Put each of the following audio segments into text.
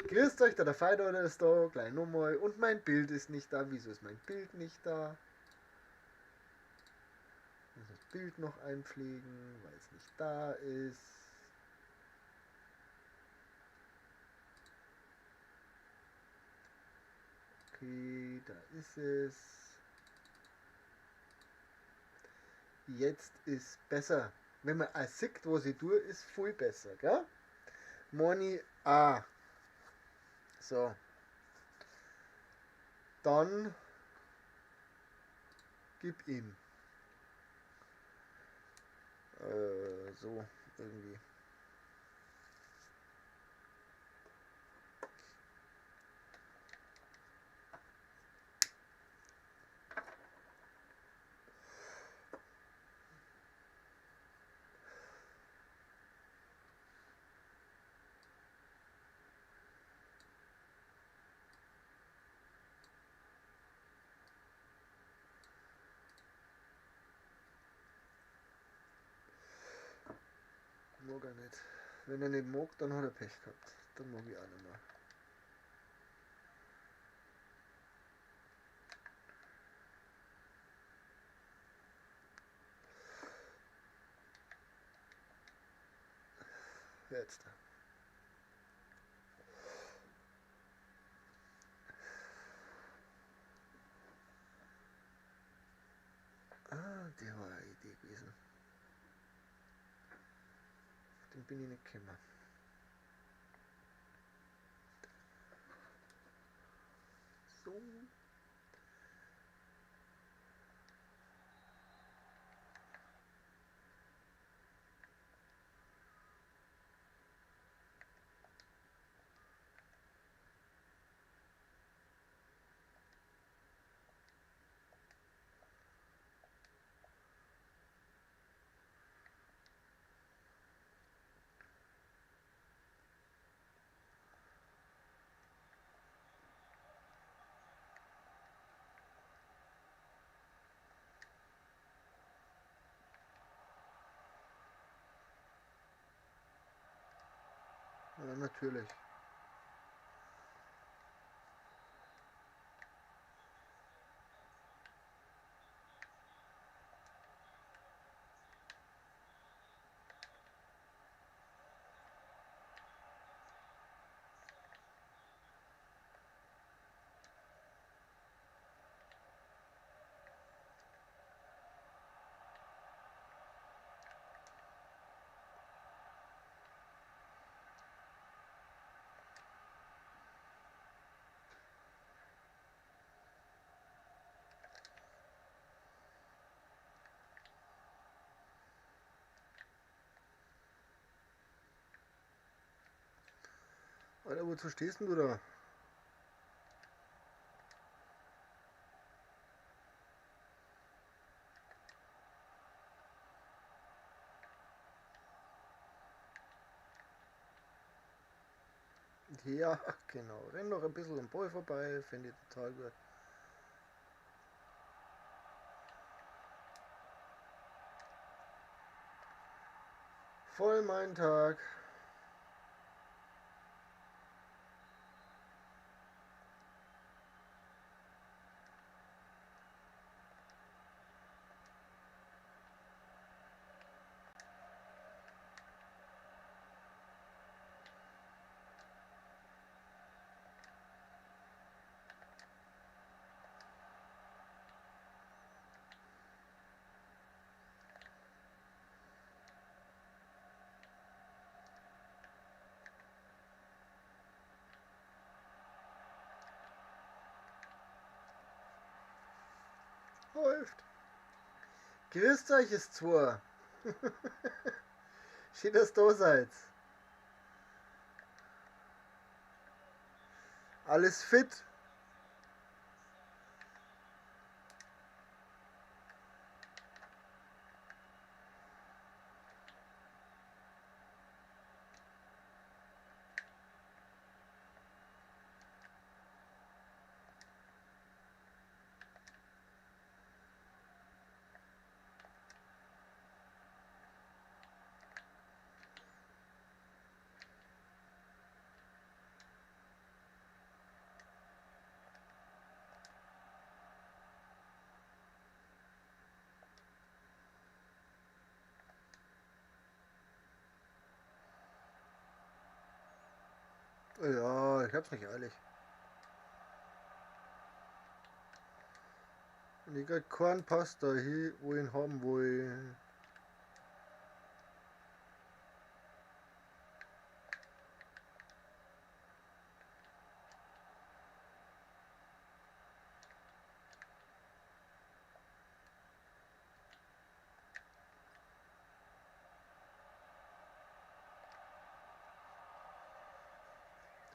Grüßt euch, der Feidor ist da, gleich nochmal. Und mein Bild ist nicht da. Wieso ist mein Bild nicht da? Ich muss das Bild noch einpflegen, weil es nicht da ist. Okay, da ist es. Jetzt ist besser. Wenn man auch sieht, was ich tue, ist viel besser, gell? Moni A. So. Dann gib ihm. So, irgendwie. Mag er nicht. Wenn er nicht mag, dann hat er Pech gehabt. Dann mag ich auch nicht mehr. Jetzt. Ah, die war eine Idee gewesen. Den bin ich nicht gekommen. So. Ja, natürlich. Alter, wozu stehst denn du da? Ja, genau. Renn noch ein bisschen am Ball vorbei, finde ich total gut. Voll mein Tag. Läuft. Grüßt euch ist zwar. Schön, dass ihr da seid. Alles fit? Ja, ich hab's nicht eilig. Und ich krieg keinen Pass da hin, wo ich ihn haben will.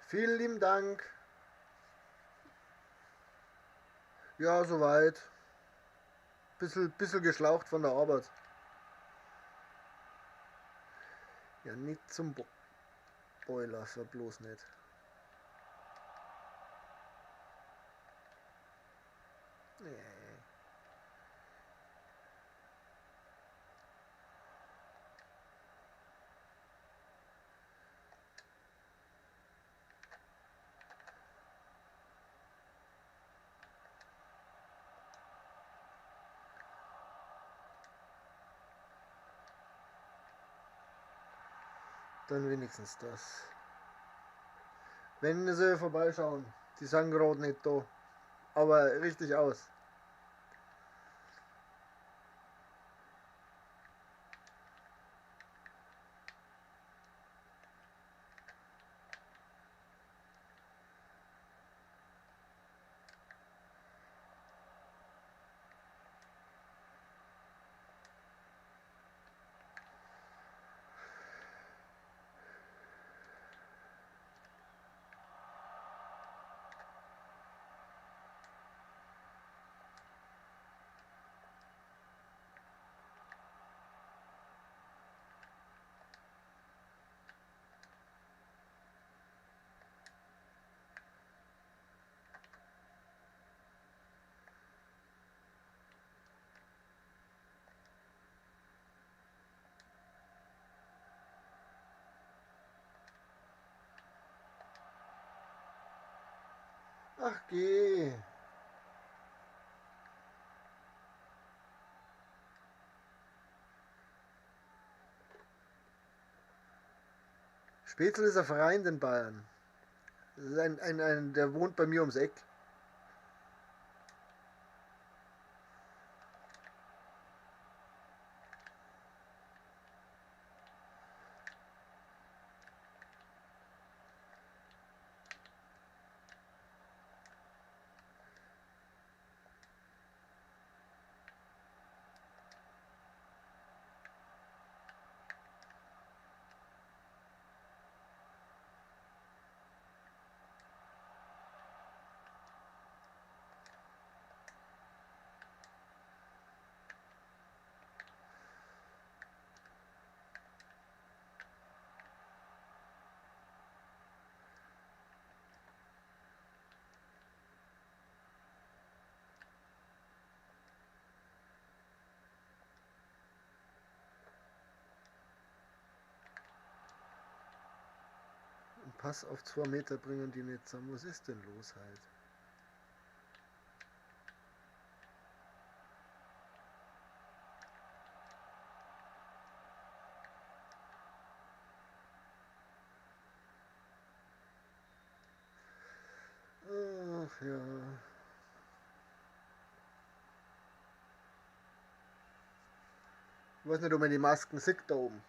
Vielen lieben Dank. Ja, soweit. Bisschen geschlaucht von der Arbeit. Ja, nicht zum Boiler, so bloß nicht. Nee. Dann wenigstens das. Wenn sie vorbeischauen, die sind gerade nicht da, aber richtig aus. Ach geh. Spätzl ist ein Verein in Bayern. Das ist ein, der wohnt bei mir ums Eck. Pass auf 2 Meter bringen die nicht zusammen. Was ist denn los halt? Ach ja. Ich weiß nicht, ob man die Masken sieht da oben.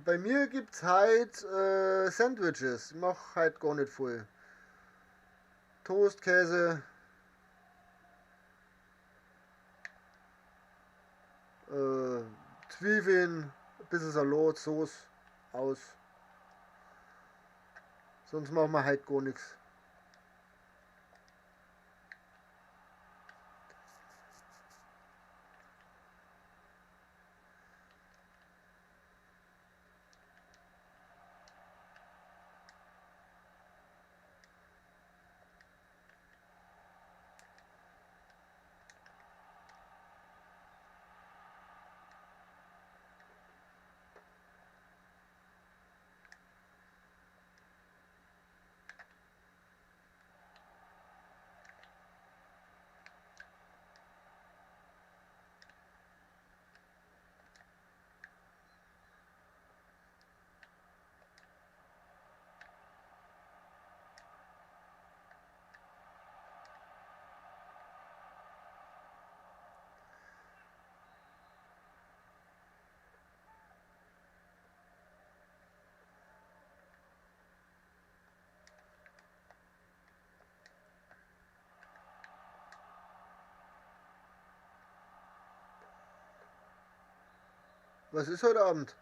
Bei mir gibt's halt Sandwiches. Ich mach halt gar nicht voll. Toast, Käse, Zwiebeln, ein bisschen Salat, Soße, aus. Sonst machen wir halt gar nichts. Was ist heute Abend?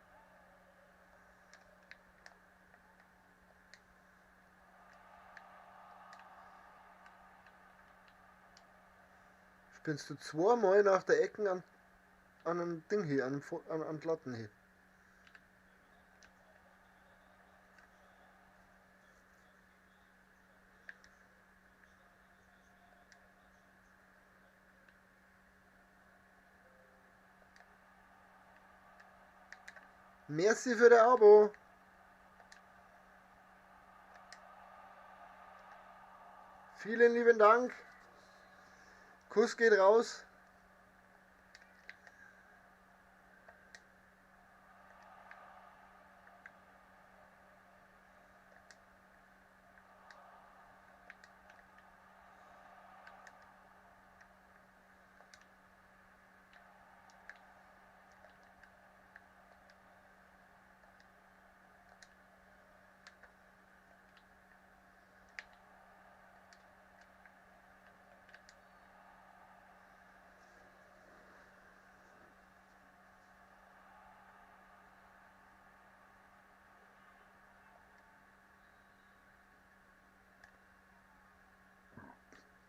Spinnst du zweimal nach der Ecken an einem Ding hier, an Platten hier? Merci für das Abo. Vielen lieben Dank. Kuss geht raus.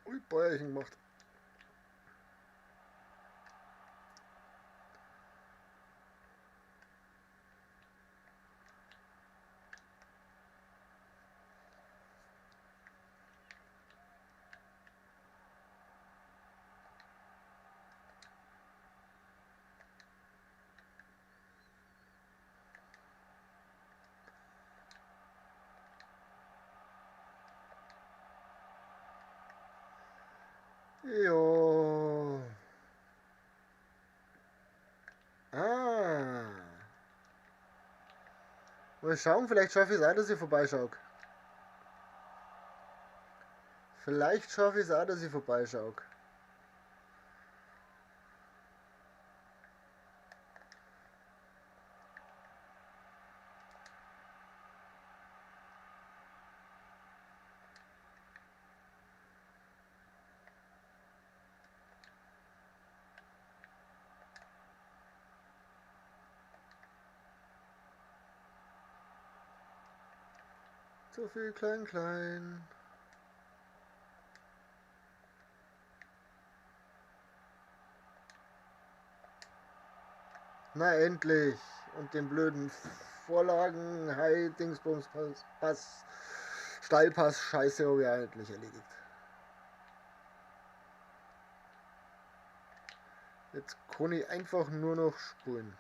Ui, Bäuerchen gemacht. Jo. Ah. Mal schauen, vielleicht schaffe ich es auch, dass ich vorbeischaue. Vielleicht schaffe ich es auch, dass ich vorbeischaue. So viel klein, klein. Na endlich. Und den blöden Vorlagen, Hi, Dingsbums, Pass, Pass, Steilpass, Scheiße, habe ich endlich erledigt. Jetzt kann ich einfach nur noch spulen.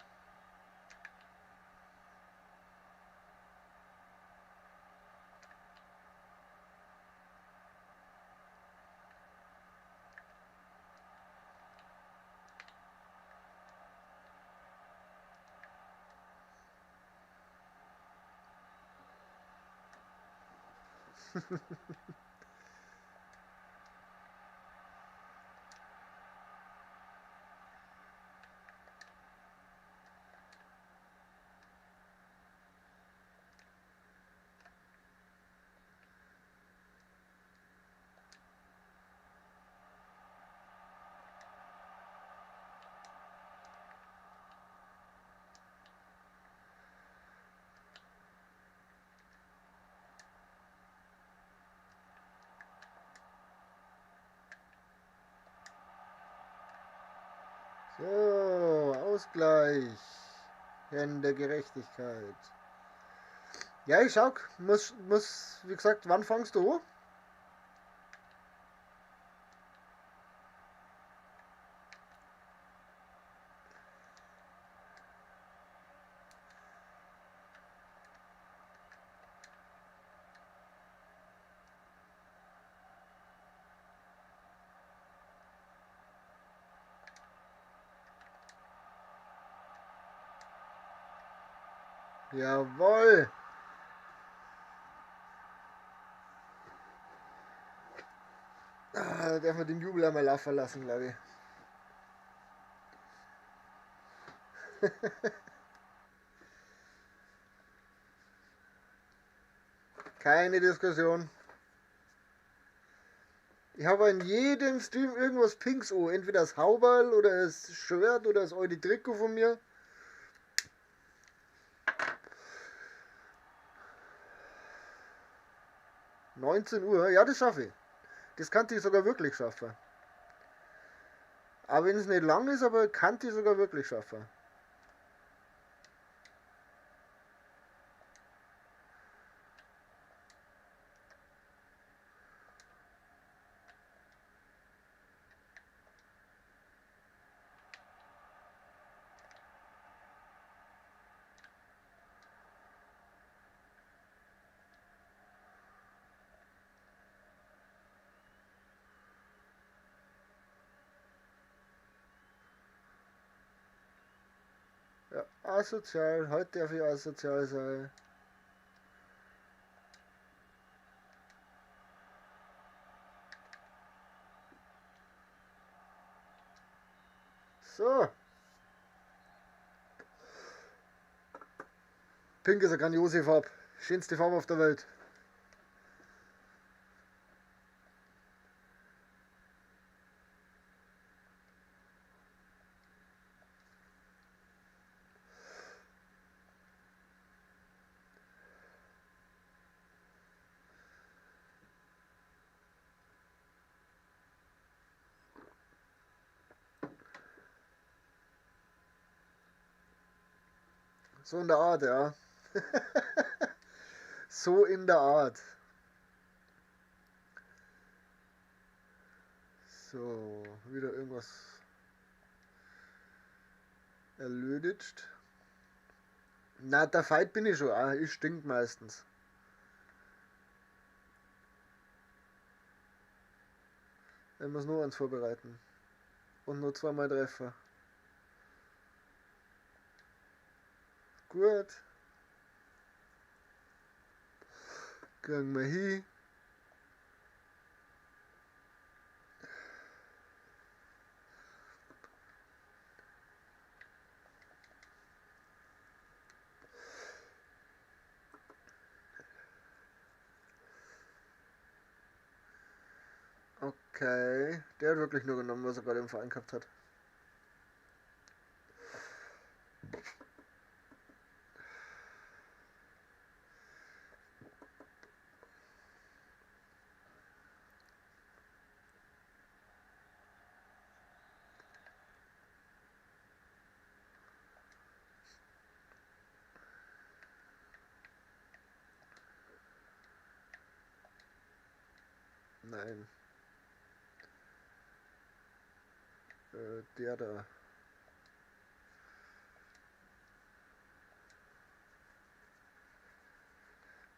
So, Ausgleich. Herren der Gerechtigkeit. Ja, ich schau, muss, wie gesagt, wann fangst du an? Jawohl! Ah, da darf man den Jubel einmal laufen lassen, glaube ich. Keine Diskussion. Ich habe in jedem Stream irgendwas Pinks an. Entweder das Hauberl oder das Shirt oder das alte Trikot von mir. 19 Uhr, ja, das schaffe ich. Das kann ich sogar wirklich schaffen. Aber wenn es nicht lang ist, aber kann ich sogar wirklich schaffen. Ja, asozial, heute darf ich asozial sein. So. Pink ist eine grandiose Farbe. Schönste Farbe auf der Welt. So in der Art, ja. So in der Art. So, wieder irgendwas erledigt. Na, der Fight bin ich schon. Ah, ich stink meistens. Ich muss nur eins vorbereiten. Und nur zweimal treffen. Gut. Gehen wir hin. Okay, der hat wirklich nur genommen, was er gerade im Verein gehabt hat. Nein. Der da.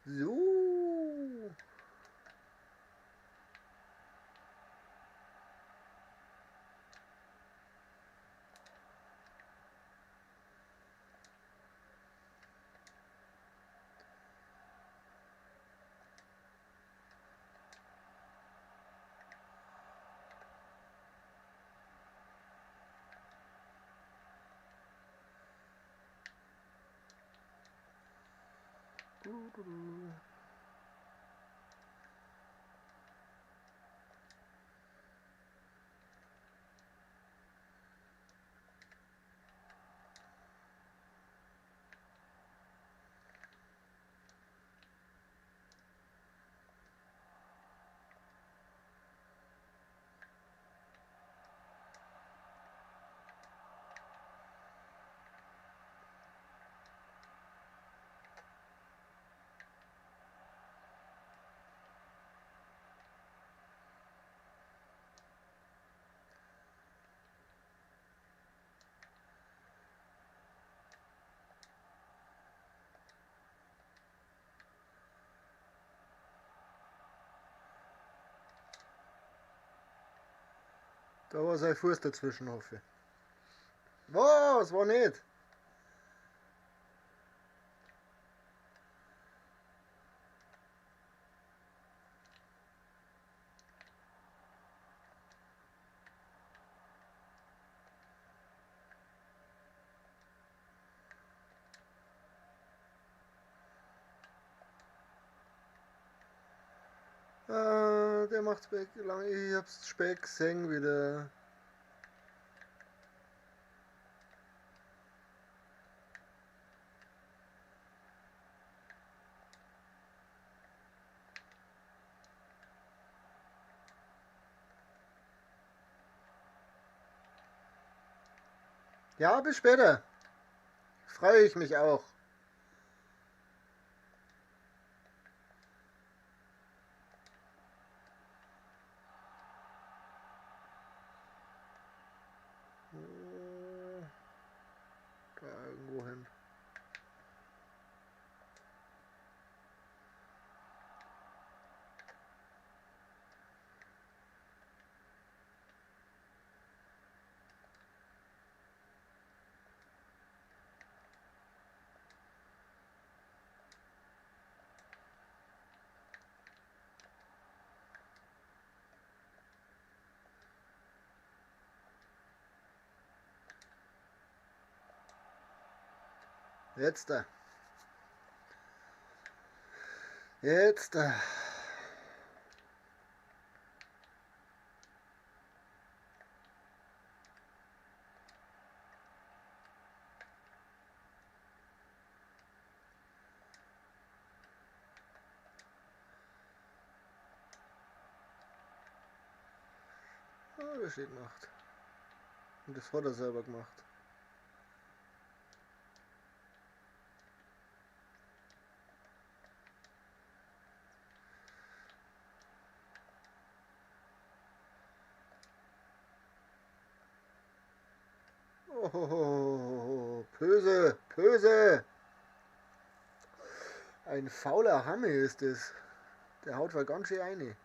So. Du, du, du. Da war sein Fuß dazwischen, hoffe ich. Was? War nicht? Der macht's lang. Ich hab's spät gesehen wieder. Ja, bis später. Freue ich mich auch. Da irgendwo hin. Jetzt da. Jetzt da. Oh, das steht gemacht. Und das hat er selber gemacht. Oh, Pöse, Pöse! Ein fauler Hammel ist es. Der haut wohl ganz schön rein.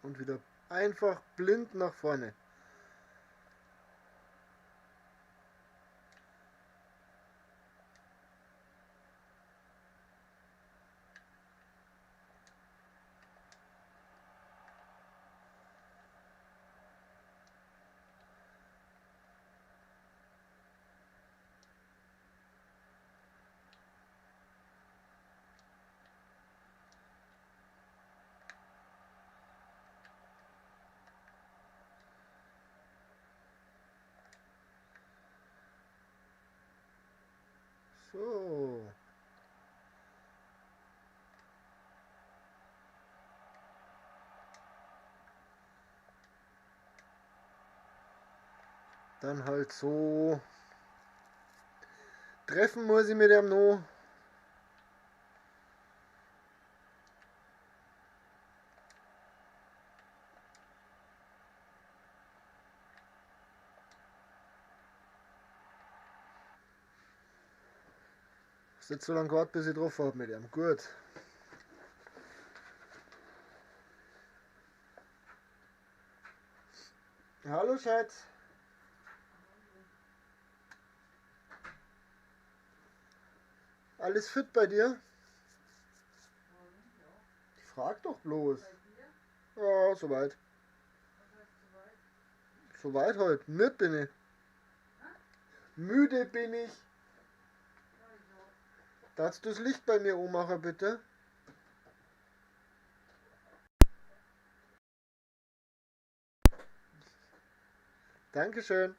Und wieder einfach blind nach vorne. So. Dann halt so. Treffen muss ich mit dem noch. Ist jetzt so lange gewartet, bis ich drauf habe mit ihm. Gut. Hallo Schatz. Alles fit bei dir? Ich frag doch bloß. Ja, soweit. Soweit heute. Müde bin ich. Müde bin ich. Darfst du das Licht bei mir anmachen, bitte? Dankeschön.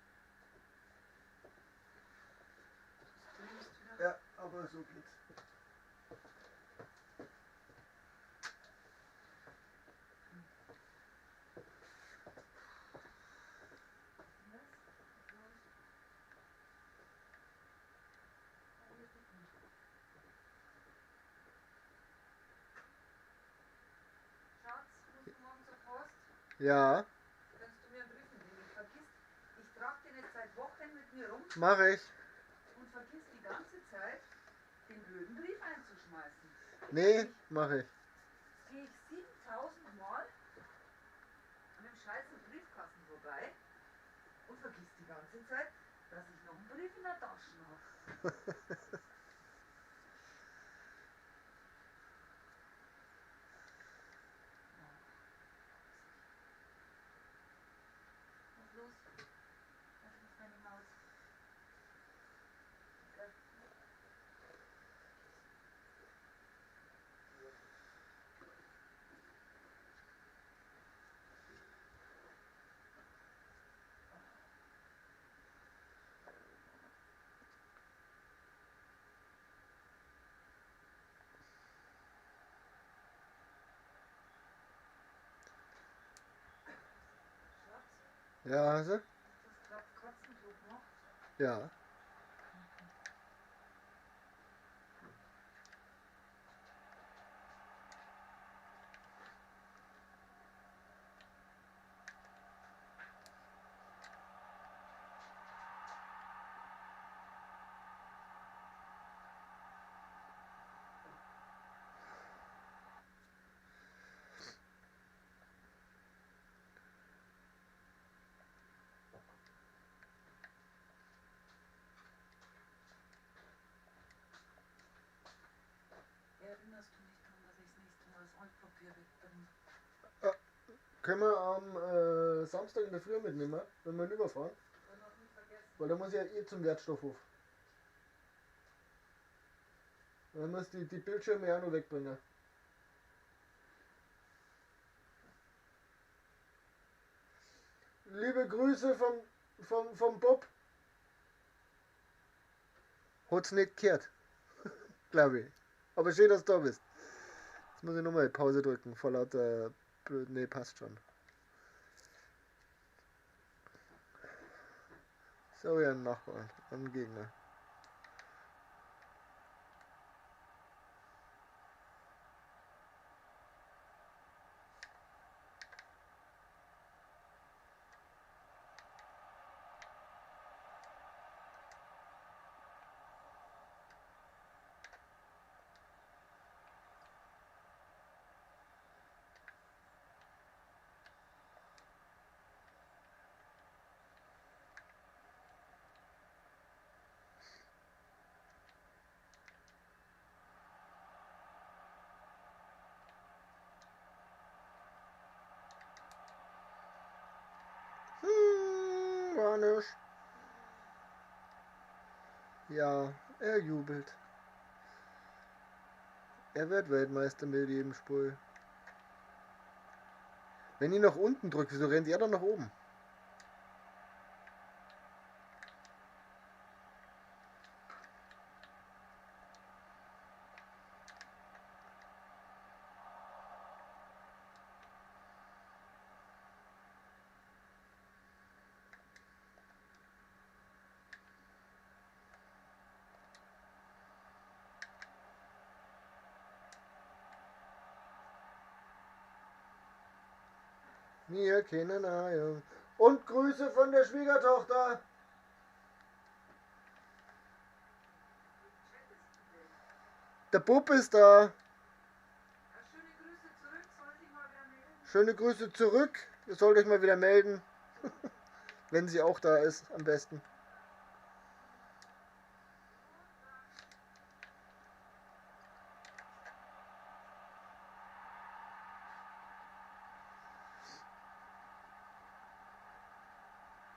Ja, aber so geht's. Schatz, musst du morgen zur Post? Ja. Kannst du mir einen Brief mitnehmen? Ich vergiss, ich trage den jetzt seit Wochen mit mir rum. Mach ich. Und vergiss die ganze Zeit, den blöden Brief einzuschmeißen. Nee, mach ich. Gehe ich 7000 Mal an dem scheißen Briefkasten vorbei und vergiss die ganze Zeit, dass ich noch einen Brief in der Tasche habe. Was ist los? Was ist meine Maus? Ja, also? Das klappt Katzenklo gemacht? Ja. Erinnerst du mich daran, dass ich das nächste Mal das Altpapier wegbringe? Können wir am Samstag in der Früh mitnehmen, wenn wir rüberfahren? Weil da muss ich ja eh zum Wertstoffhof. Dann muss die Bildschirme ja auch noch wegbringen. Liebe Grüße vom Bob. Hat's nicht gehört. Glaube ich. Aber schön, dass du da bist. Jetzt muss ich nochmal Pause drücken vor lauter blöd. Nee, passt schon. Sorry an Nachbarn, an Gegner. War nicht. Ja, er jubelt. Er wird Weltmeister mit jedem Spiel. Wenn ich nach unten drückt, wieso rennt er dann nach oben? Wir kennen Ahnung. Und Grüße von der Schwiegertochter. Der Bub ist da. Ja, schöne Grüße zurück, soll sich mal wieder melden. Schöne Grüße zurück. Ihr sollt euch mal wieder melden. Wenn sie auch da ist, am besten.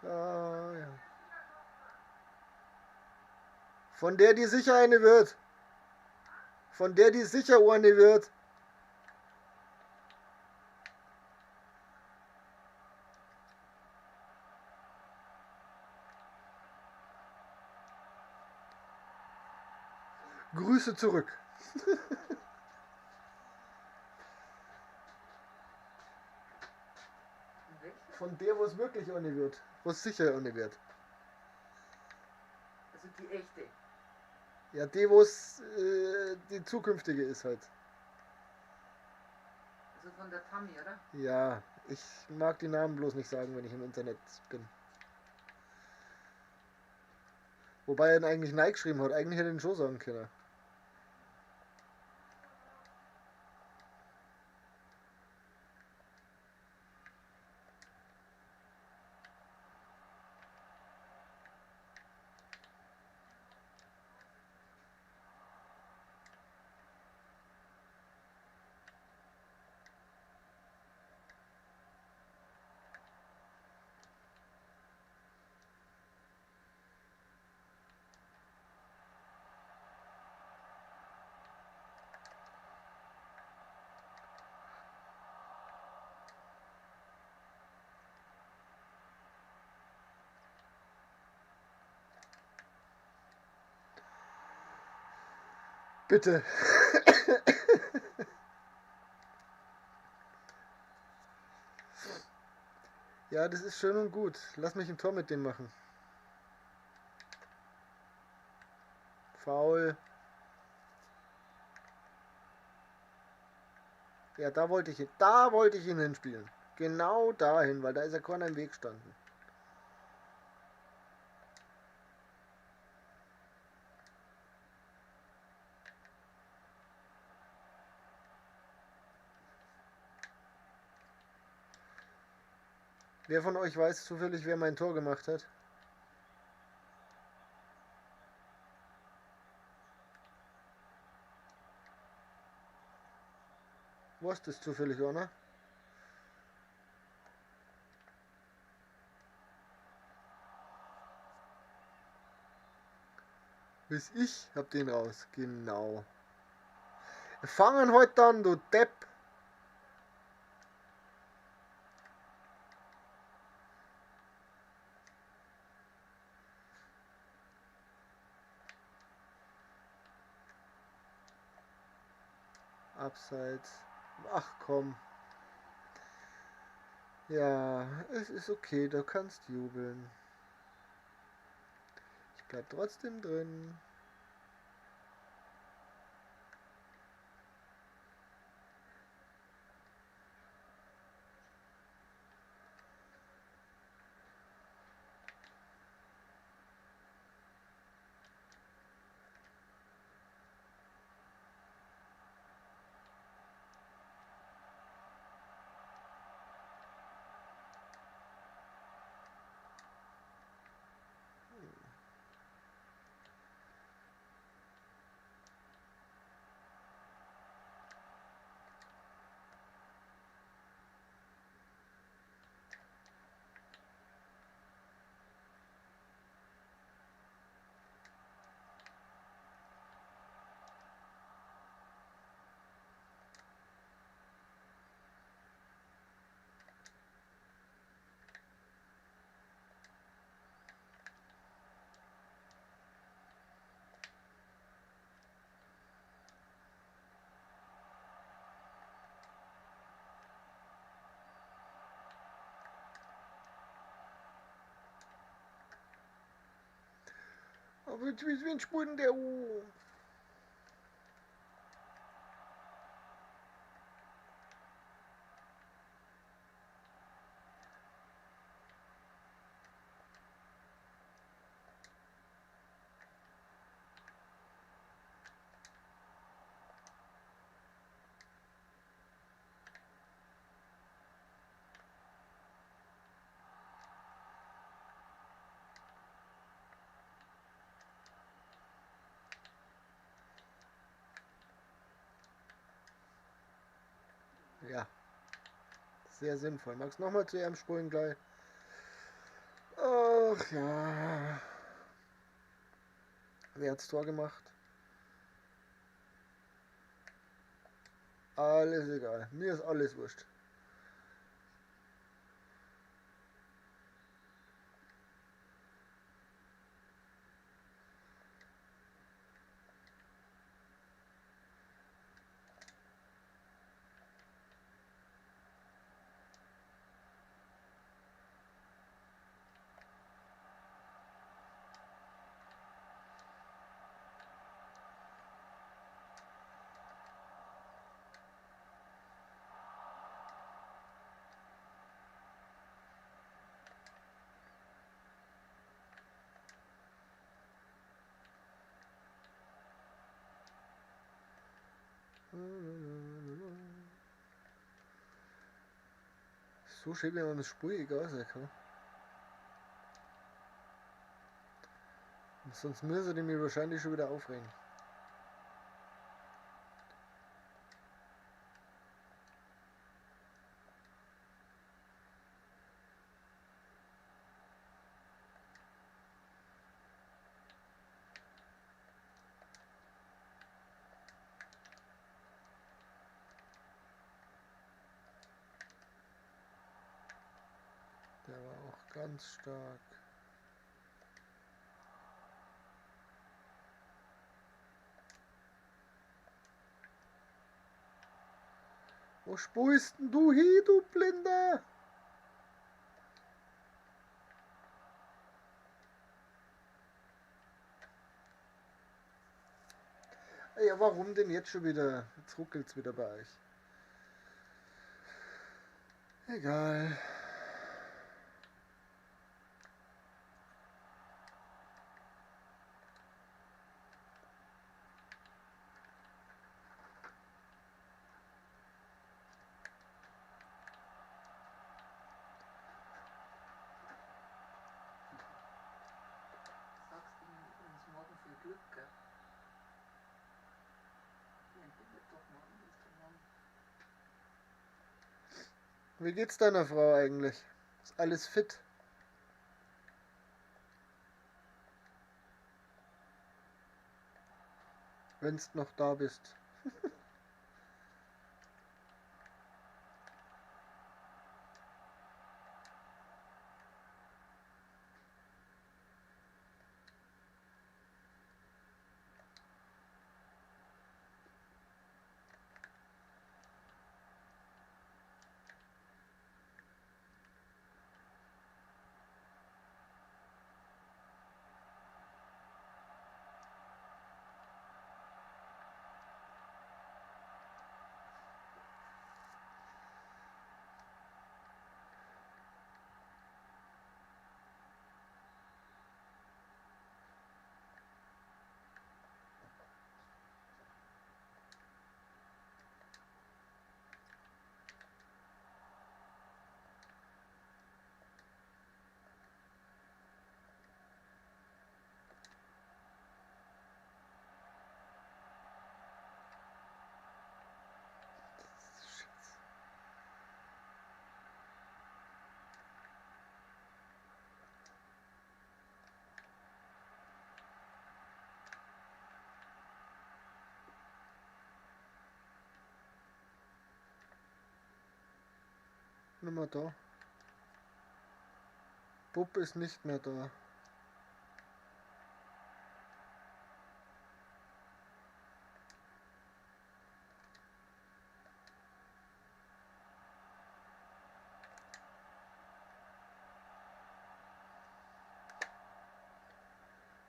Ah, ja. Von der, die sicher eine wird. Von der, die sicher eine wird. Grüße zurück. Von der, wo es wirklich ohne wird. Wo es sicher ohne wird. Also die echte. Ja, die, wo es die zukünftige ist halt. Also von der Tami, oder? Ja, ich mag die Namen bloß nicht sagen, wenn ich im Internet bin. Wobei er ihn eigentlich Nike geschrieben hat. Eigentlich hätte er ihn schon sagen können. Bitte. Ja, das ist schön und gut. Lass mich ein Tor mit dem machen. Foul. Ja, da wollte ich ihn hinspielen. Genau dahin, weil da ist der Corner im Weg gestanden. Wer von euch weiß zufällig, wer mein Tor gemacht hat? Weißt du das zufällig, oder? Bis ich hab den raus, genau. Wir fangen heute an, du Depp! Abseits. Ach komm. Ja, es ist okay, du kannst jubeln. Ich bleib trotzdem drin. Aber wen spielt denn der? Ja. Sehr sinnvoll. Magst du nochmal zu ihm spulen gleich? Ach ja. Wer hat's Tor gemacht? Alles egal. Mir ist alles wurscht. So schön, wie man das Spiel egal sein kann. Und sonst müsste ich mich wahrscheinlich schon wieder aufregen. Der war auch ganz stark. Wo spulst denn du hin, du Blinder? Ja, warum denn jetzt schon wieder? Jetzt ruckelt's wieder bei euch. Egal. Sagst ihnen übrigens morgen viel Glück, gell? Nein, ich bin doch morgen, ist doch morgen. Wie geht's deiner Frau eigentlich? Ist alles fit? Wenn's noch da bist. Nicht mehr da. Bub ist nicht mehr da.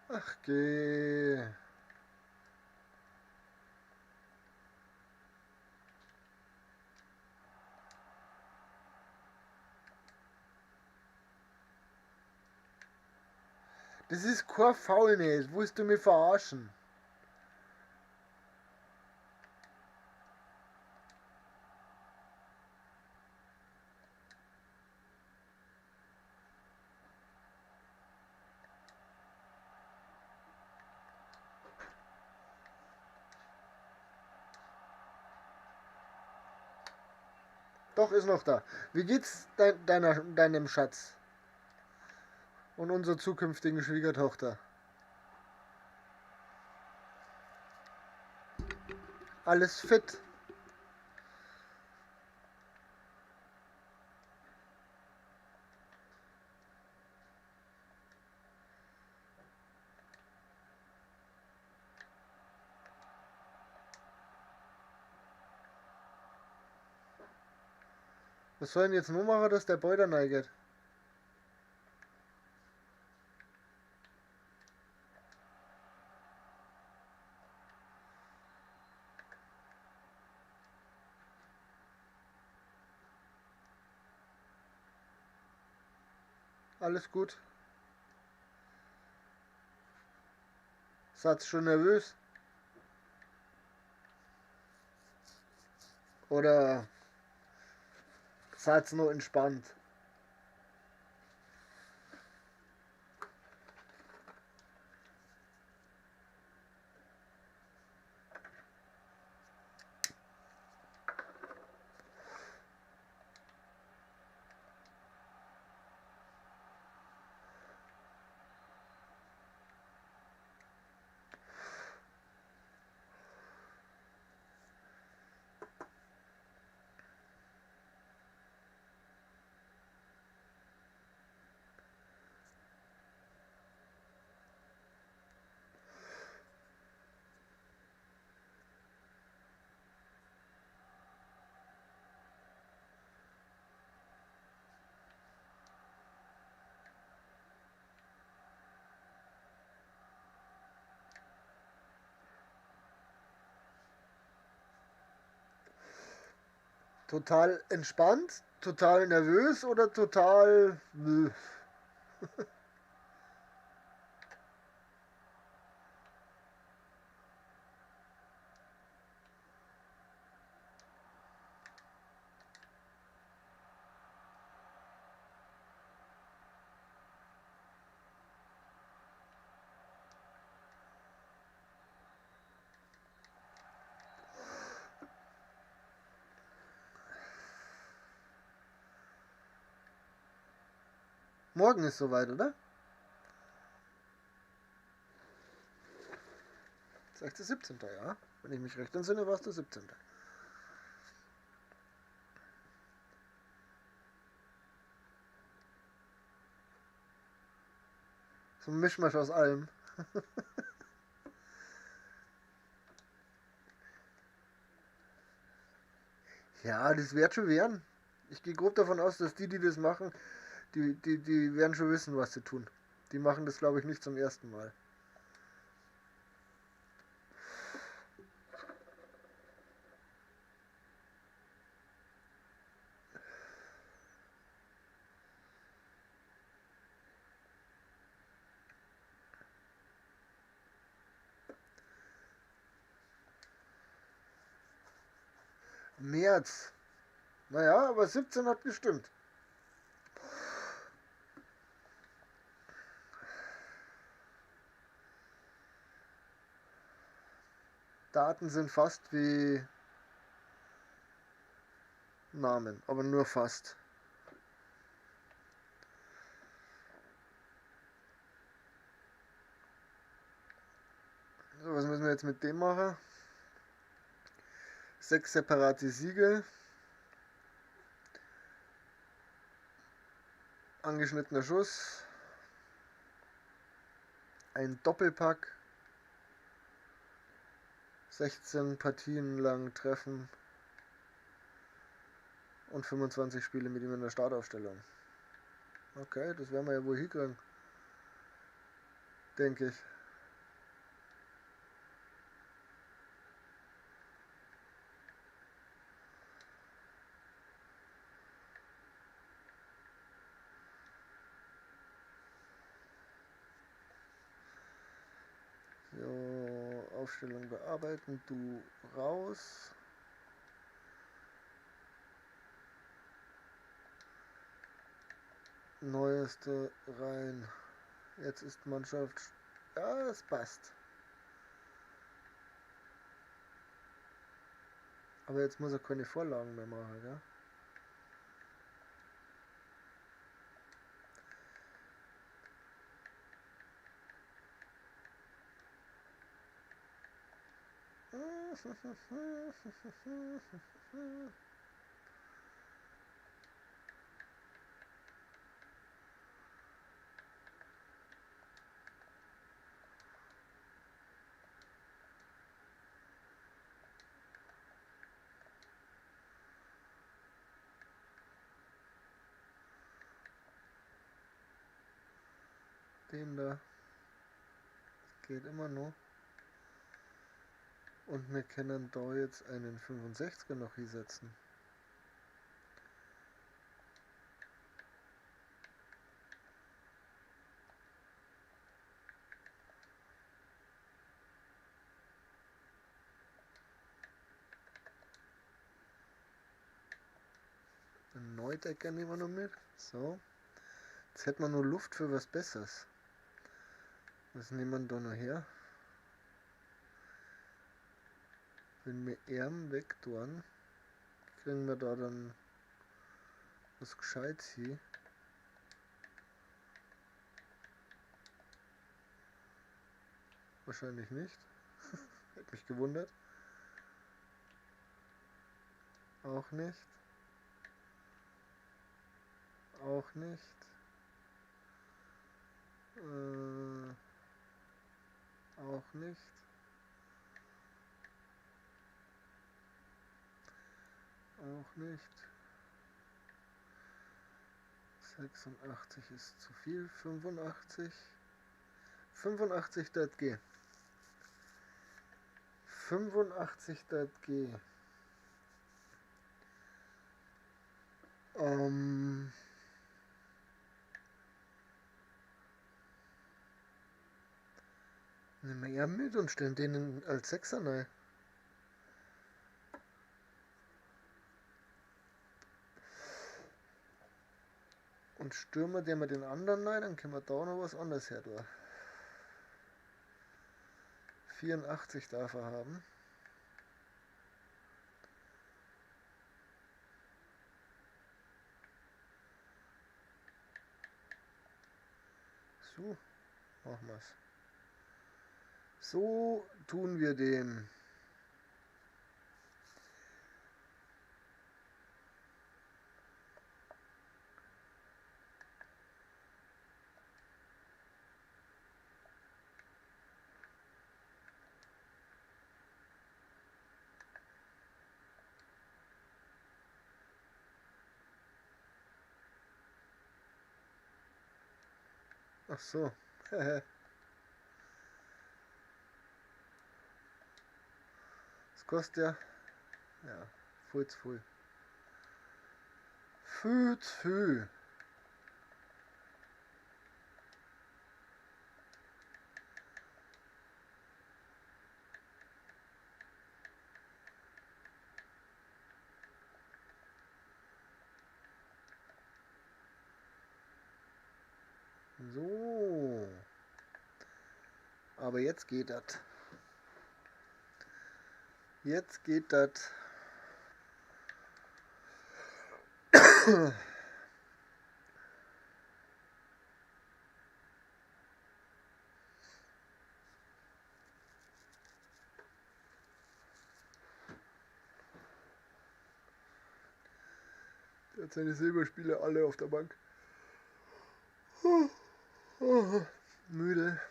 Ach geh. Das ist kein Foul nicht. Willst du mich verarschen? Doch, ist noch da. Wie geht's deinem Schatz? Und unserer zukünftigen Schwiegertochter? Alles fit? Was soll denn jetzt nur machen, dass der Beuter neigt? Alles gut. Satz schon nervös? Oder Satz nur entspannt? Total entspannt, total nervös oder total... Morgen ist soweit, oder? Das ist echt der 17., ja. Wenn ich mich recht entsinne, war es der 17. So ein Mischmasch aus allem. Ja, das wird schon werden. Ich gehe grob davon aus, dass die, die das machen, die werden schon wissen, was sie tun. Die machen das, glaube ich, nicht zum ersten Mal. März. Naja, aber 17 hat gestimmt. Daten sind fast wie Namen, aber nur fast. So, was müssen wir jetzt mit dem machen? 6 separate Siege. Angeschnittener Schuss. Ein Doppelpack. 16 Partien lang treffen und 25 Spiele mit ihm in der Startaufstellung. Okay, das werden wir ja wohl hinkriegen. Denke ich. So, Aufstellung bearbeiten, du raus. Neueste rein. Jetzt ist Mannschaft. Ja, es passt. Aber jetzt muss er keine Vorlagen mehr machen, gell? Den da. Geht immer noch. Und wir können da jetzt einen 65er noch hinsetzen. Einen Neudecker nehmen wir noch mit. So. Jetzt hätten wir nur Luft für was Besseres. Was nehmen wir da noch her? Wenn wir Erm wegtun, kriegen wir da dann was Gescheites hin. Wahrscheinlich nicht. Hätte mich gewundert. Auch nicht. Auch nicht. Auch nicht. Auch nicht. 86 ist zu viel. 85. 85 dat G. 85 dat G. Nehmen wir ihn mit und stellen den als Sechser rein. Und Stürmer, der wir den anderen rein, dann können wir da noch was anderes her tun. 84 darf er haben. So, machen wir's. So tun wir dem. Ach so. Das kostet ja, ja, viel zu viel. Viel zu viel. So. Aber jetzt geht das. Jetzt geht das. Der hat seine Silberspiele alle auf der Bank. Oh, müde.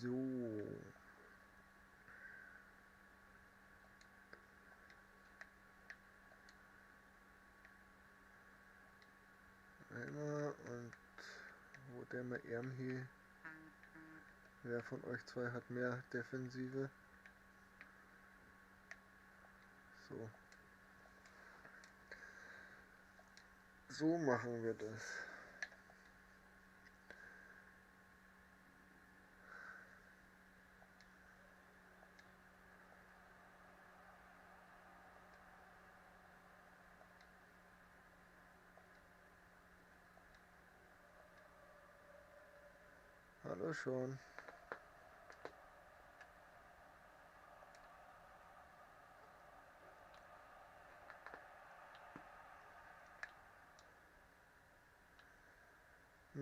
So. Einmal und wo der mal Erm hier. Wer von euch zwei hat mehr Defensive? So. So machen wir das. Hallo schon.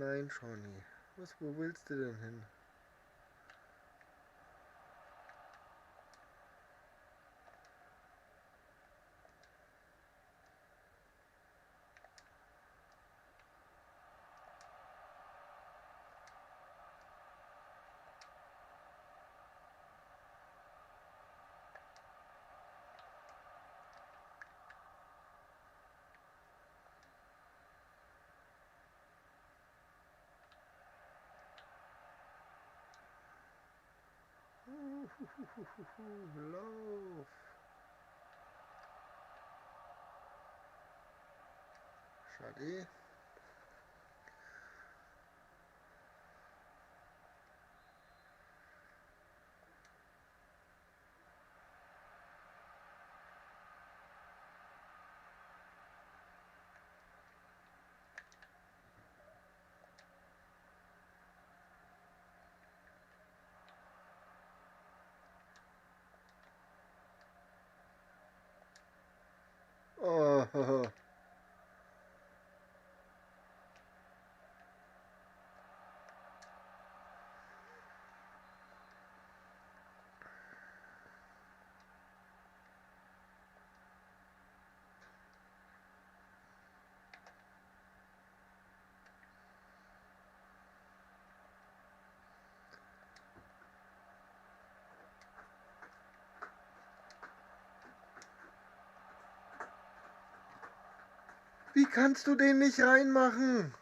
Nein, Johnny. Was, wo willst du denn hin? Lauf. Schade. Oh. Wie kannst du den nicht reinmachen?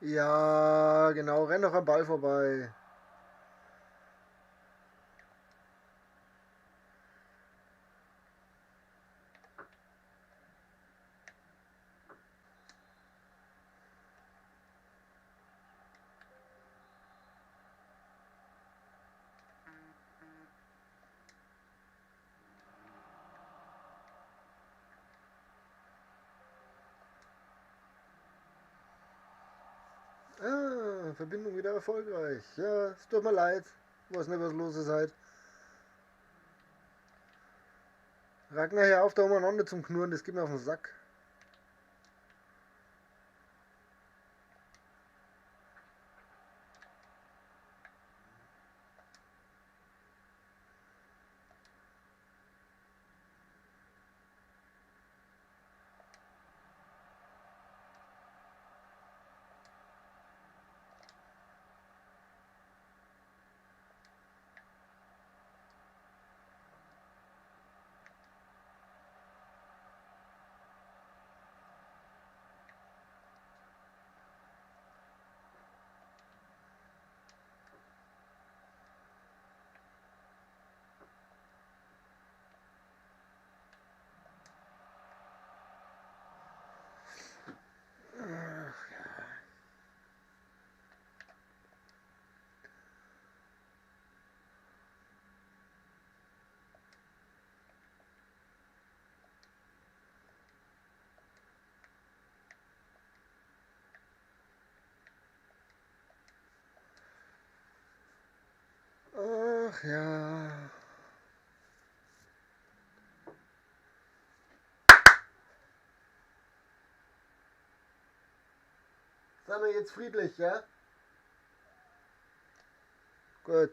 Ja, genau, renn doch am Ball vorbei. Ah, Verbindung wieder erfolgreich. Ja, es tut mir leid. Ich weiß nicht, was los ist halt. Ragnar, hör auf, da umeinander zum Knurren, das geht mir auf den Sack. Ach ja. Sind wir jetzt friedlich, ja? Gut.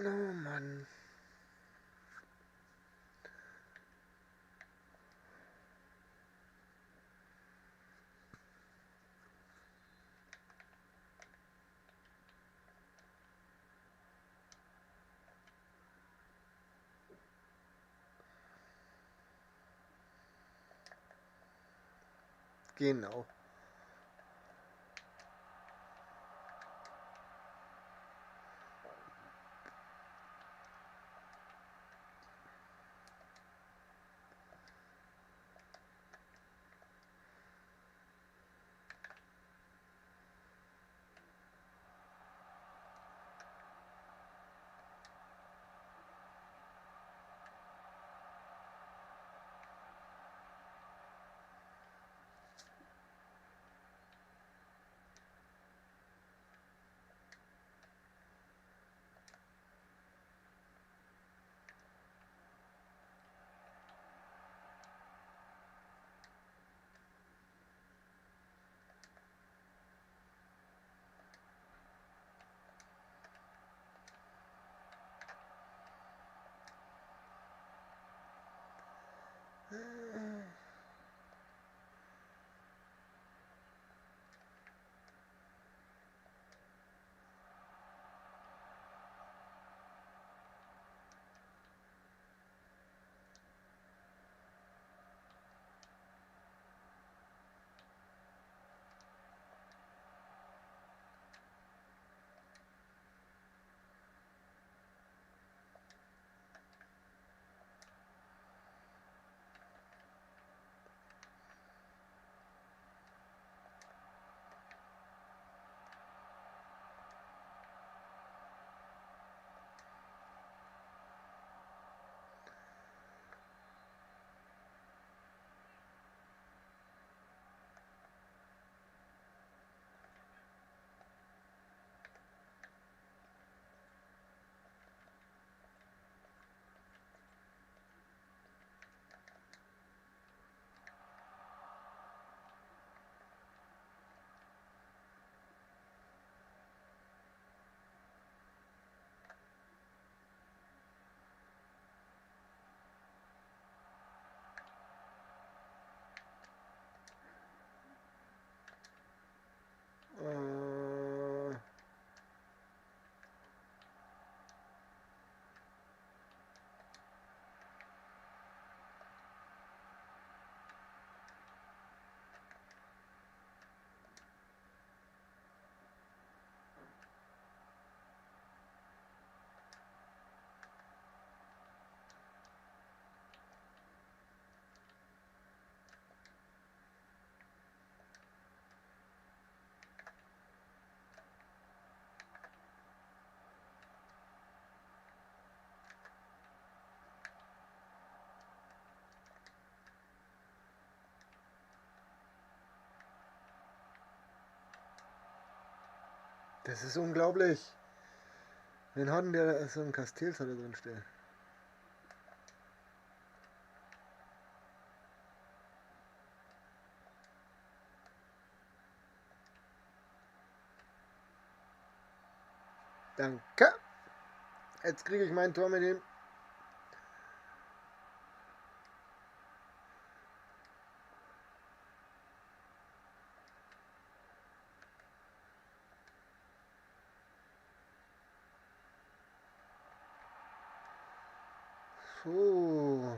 Oh Mann. Genau. Das ist unglaublich. Wen hat denn der so ein Casteels hat da drin stehen? Danke. Jetzt kriege ich mein Tor mit ihm. So.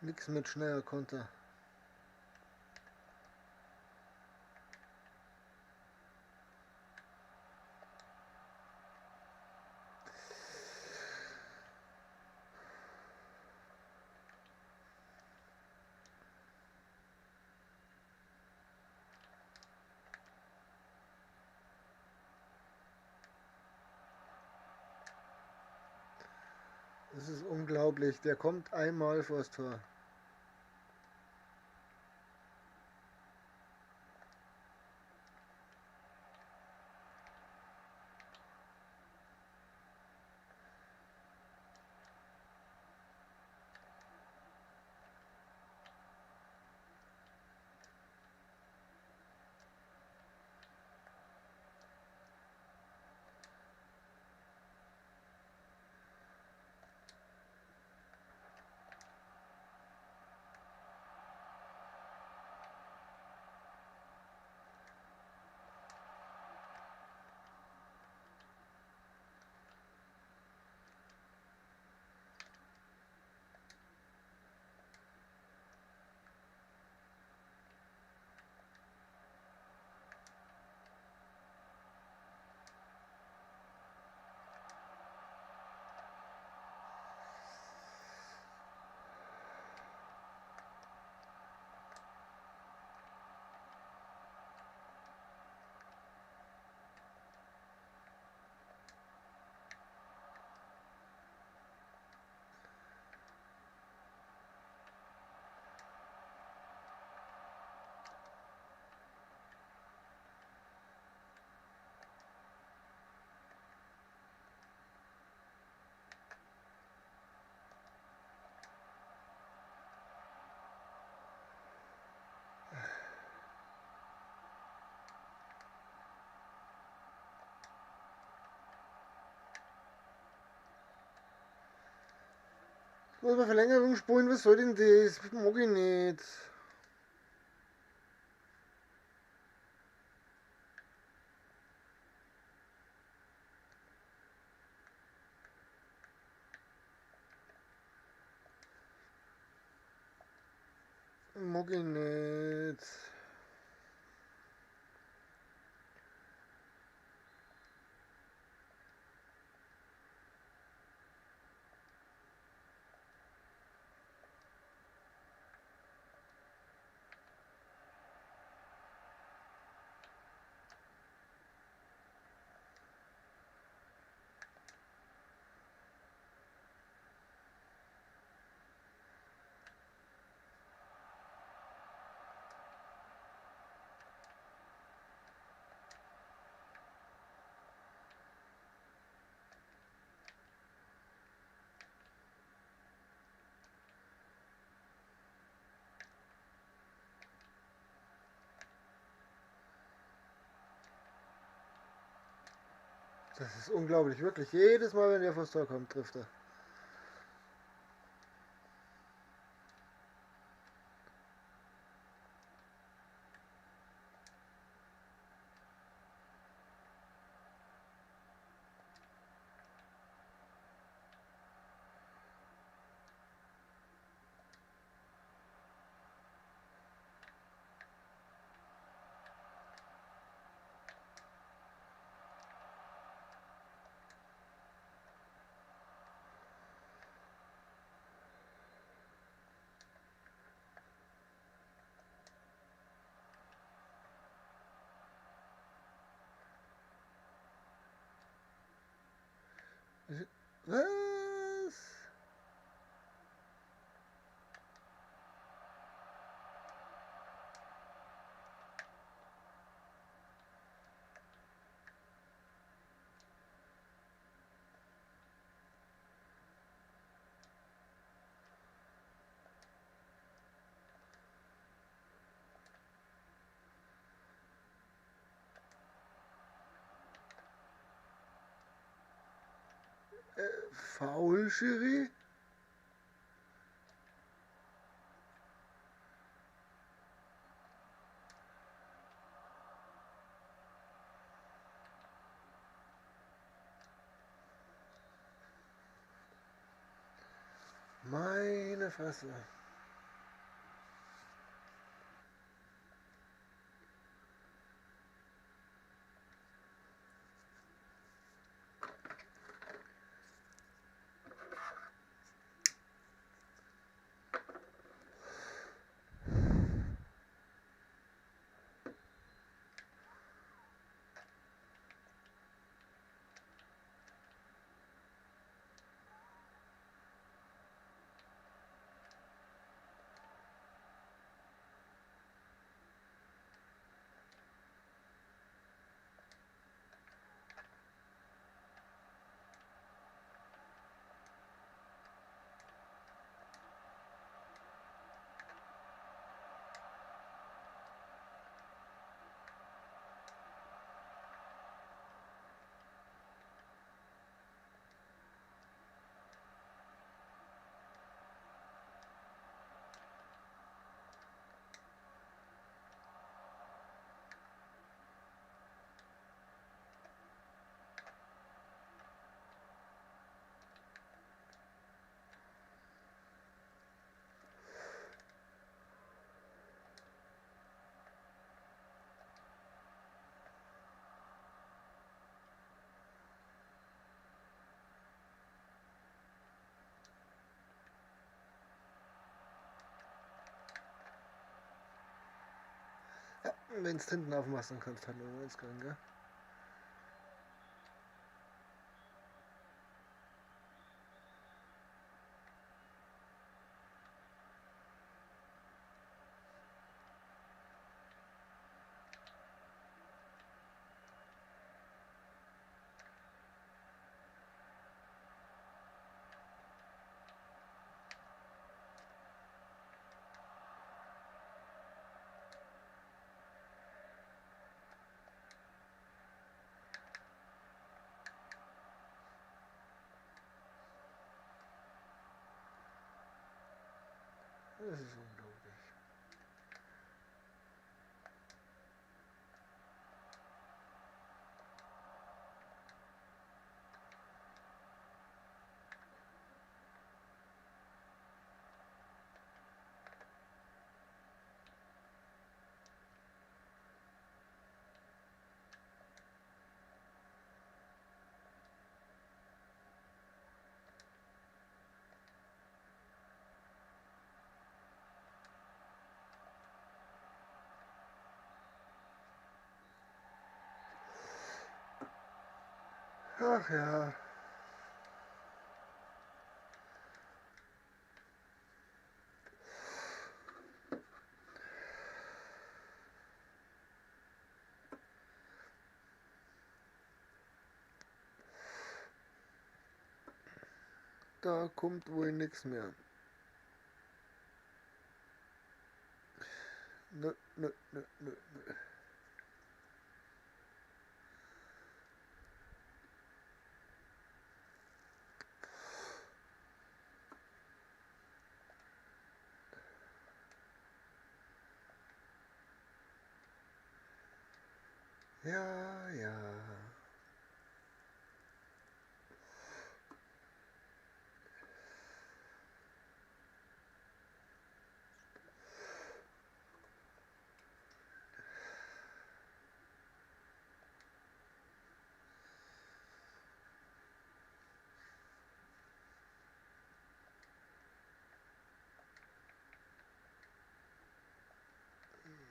Nix mit schneller Konter. Das ist unglaublich. Der kommt einmal vors Tor. Muss man Verlängerung spielen, was soll denn das? Mag ich nicht. Mag ich nicht. Das ist unglaublich, wirklich. Jedes Mal, wenn der vors Tor kommt, trifft er. Was? Foul, Schiri? Meine Fresse. Wenn es hinten aufmachst, dann kannst du halt nur eins kriegen, gell? Das ist unglaublich. Ach ja. Da kommt wohl nichts mehr. Nö, nö, nö, nö, nö. Ja, ja.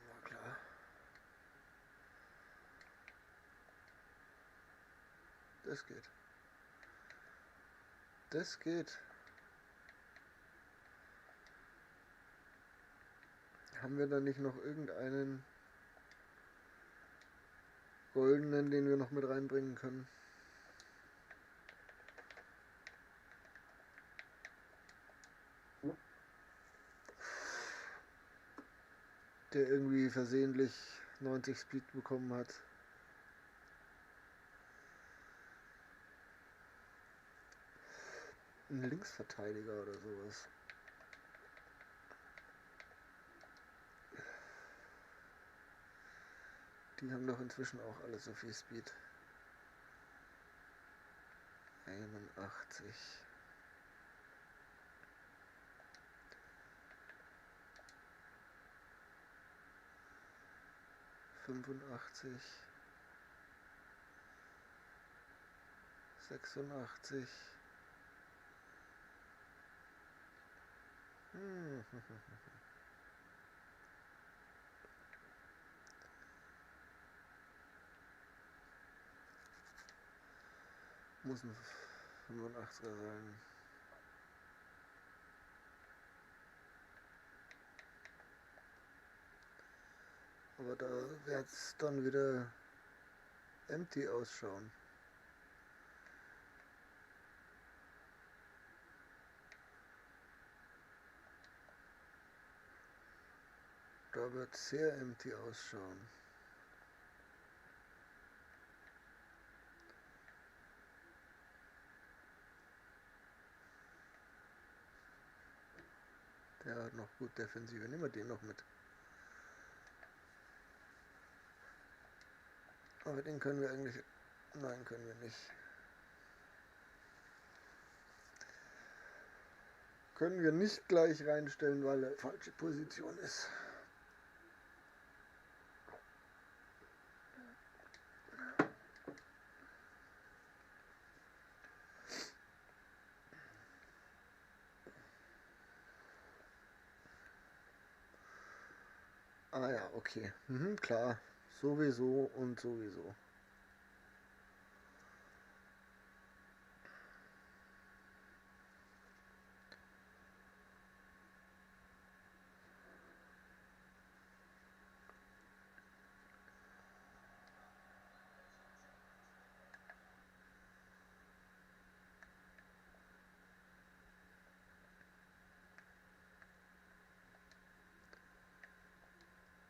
War klar. Das geht. Das geht. Haben wir da nicht noch irgendeinen goldenen, den wir noch mit reinbringen können? Der irgendwie versehentlich 90 Speed bekommen hat. Ein Linksverteidiger oder sowas. Die haben doch inzwischen auch alle so viel Speed. 81. 85. 86. Muss ein 85er sein. Aber da wird's dann wieder empty ausschauen. Da wird sehr empty ausschauen. Der hat noch gut Defensive. Nehmen wir den noch mit. Aber den können wir eigentlich... Nein, können wir nicht. Können wir nicht gleich reinstellen, weil er falsche Position ist. Ah ja, okay. Mhm, klar. Sowieso und sowieso.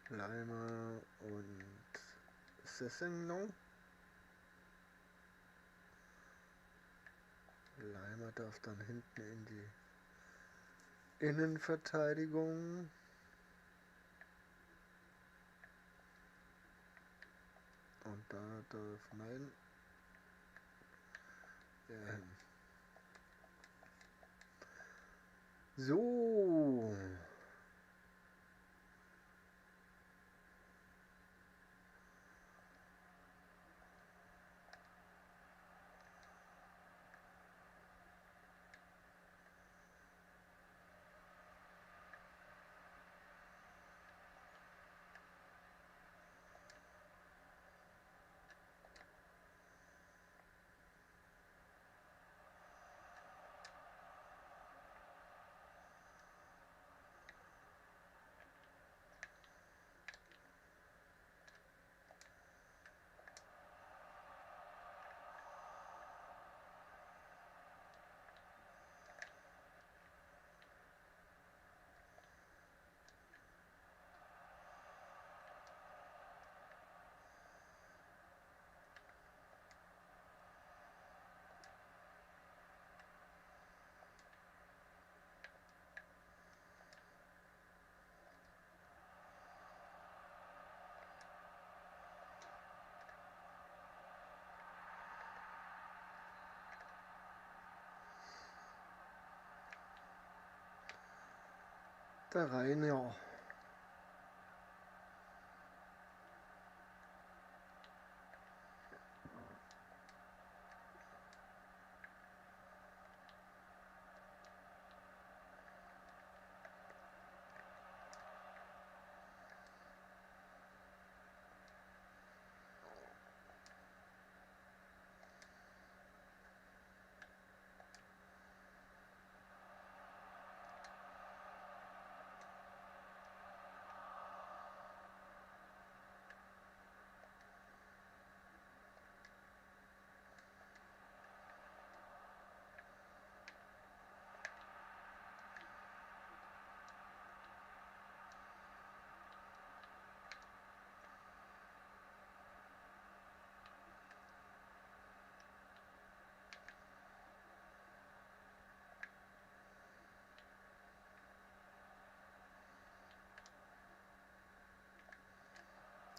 Leimer und Sessegnon. Leimer darf dann hinten in die Innenverteidigung. Und da darf, nein, er hin. So. Der Rainer.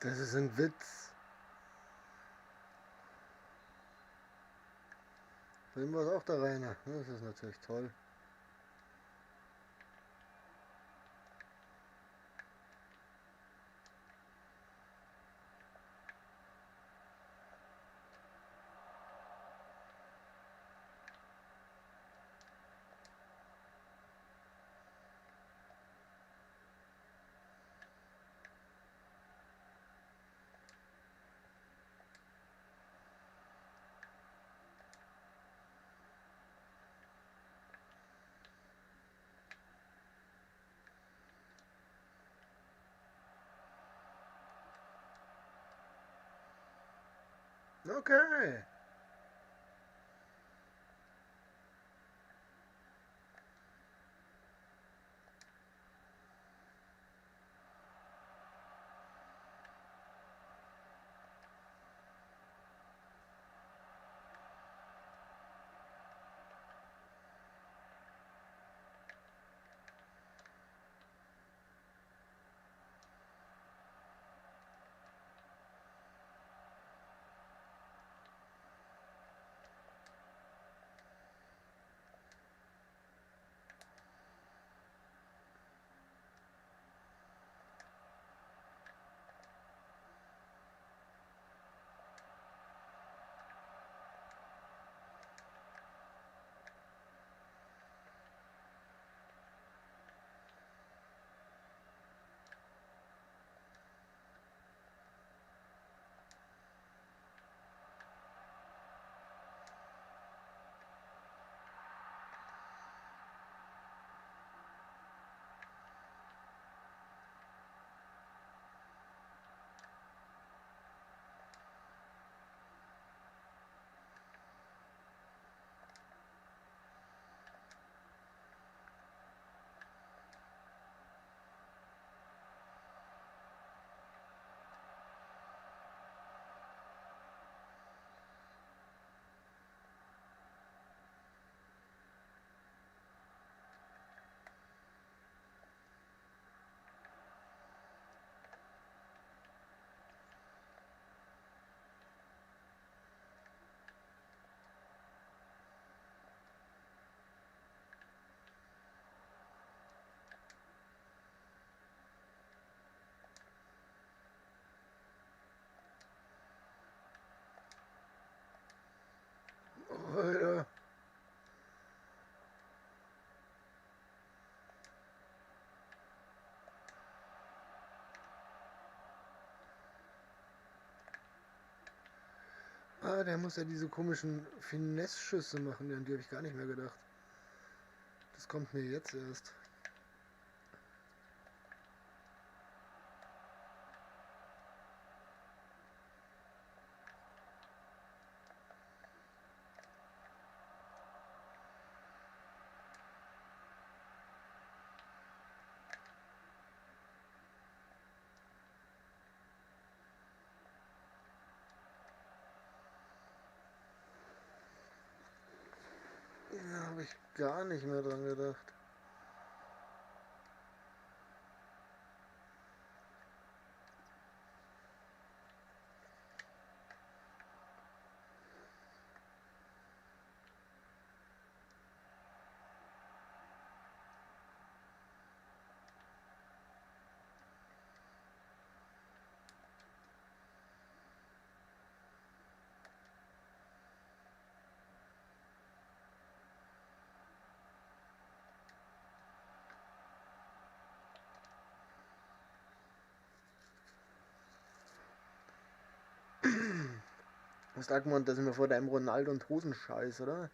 Das ist ein Witz. Bei ihm war es auch der Rainer. Das ist natürlich toll. Okay. Alter. Ah, der muss ja diese komischen Finesse-Schüsse machen, an die habe ich gar nicht mehr gedacht. Das kommt mir jetzt erst. Da habe ich gar nicht mehr dran gedacht. Hast auch gemeint, dass ich mir vor deinem Ronaldo und Hosen scheiß, oder?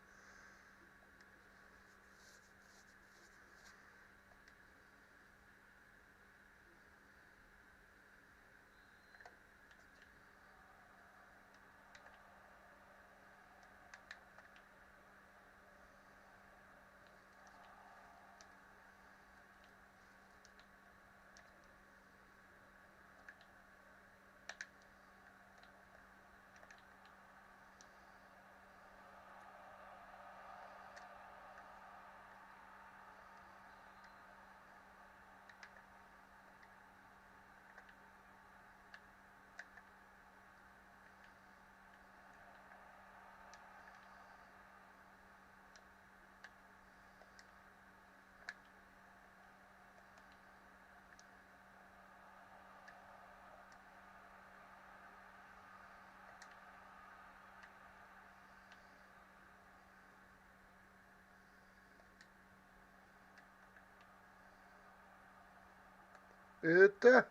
Bitte.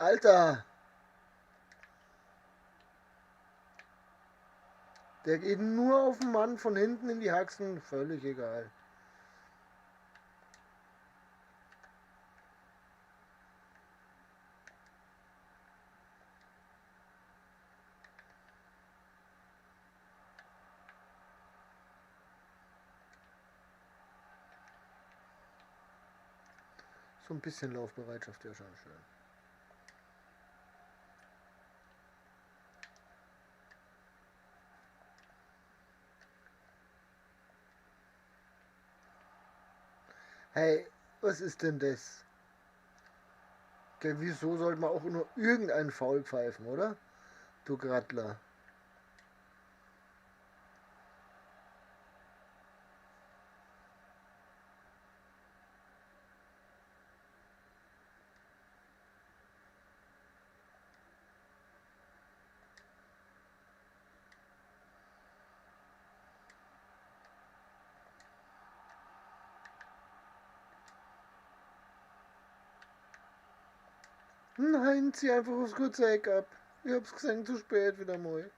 Alter! Der geht nur auf den Mann von hinten in die Haxen, völlig egal. So ein bisschen Laufbereitschaft wäre schon schön. Hey, was ist denn das? Okay, wieso sollte man auch nur irgendeinen Foul pfeifen, oder? Du Grattler. Nein, zieh einfach aufs kurze Eck ab. Ich hab's gesehen, zu spät wieder mal.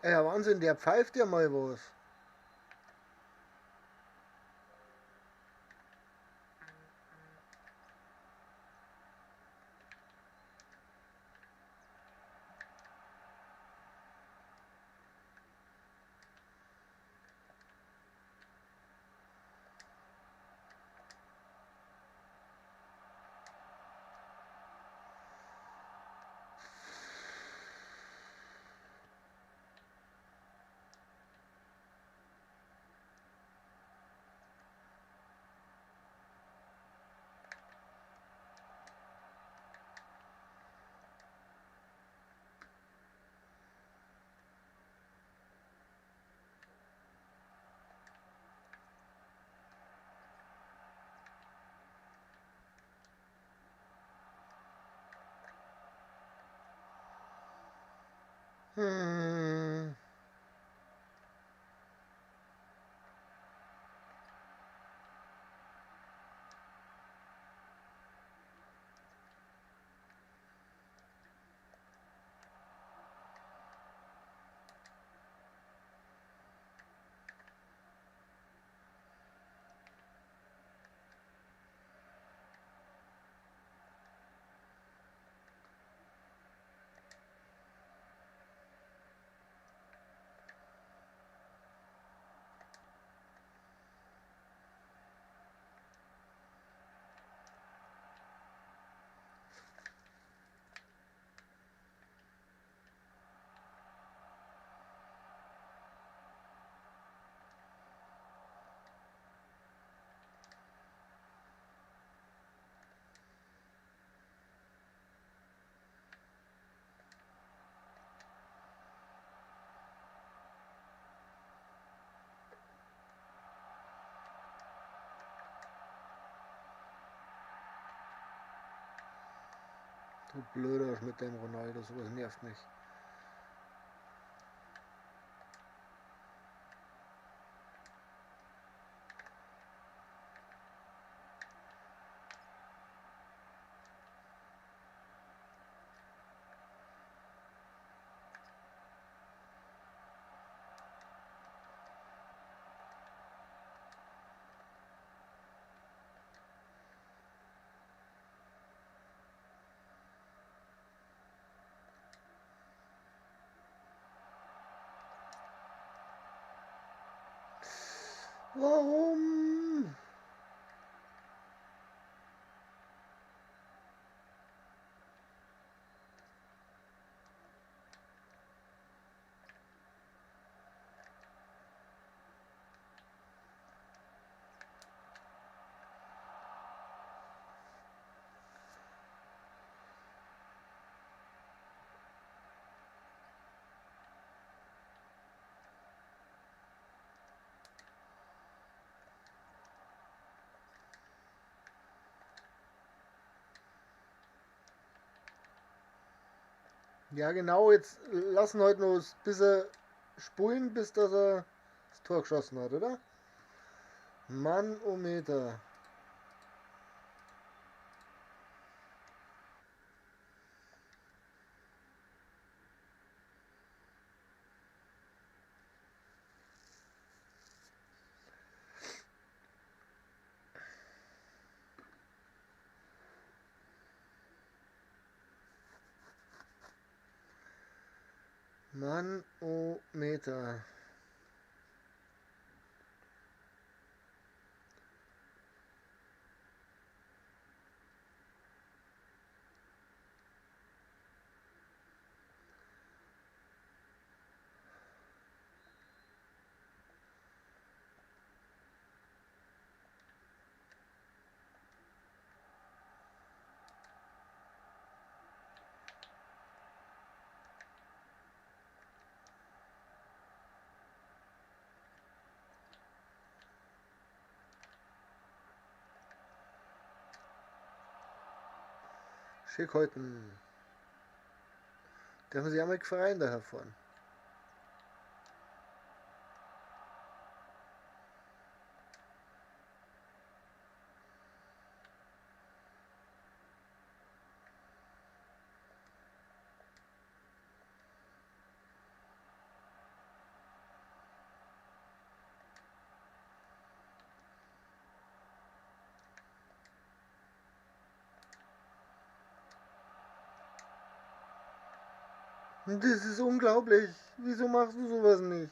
Ja, Wahnsinn, der pfeift ja mal was. Du blöder mit dem Ronaldo, sowas nervt mich. Warum? Ja genau, jetzt lassen heute noch ein bisschen spulen, bis dass er das Tor geschossen hat, oder? Mann, oh Meter. Mann, oh Meter. Schick heute. Dürfen Sie einmal gefreien da herfahren. Das ist unglaublich. Wieso machst du sowas nicht?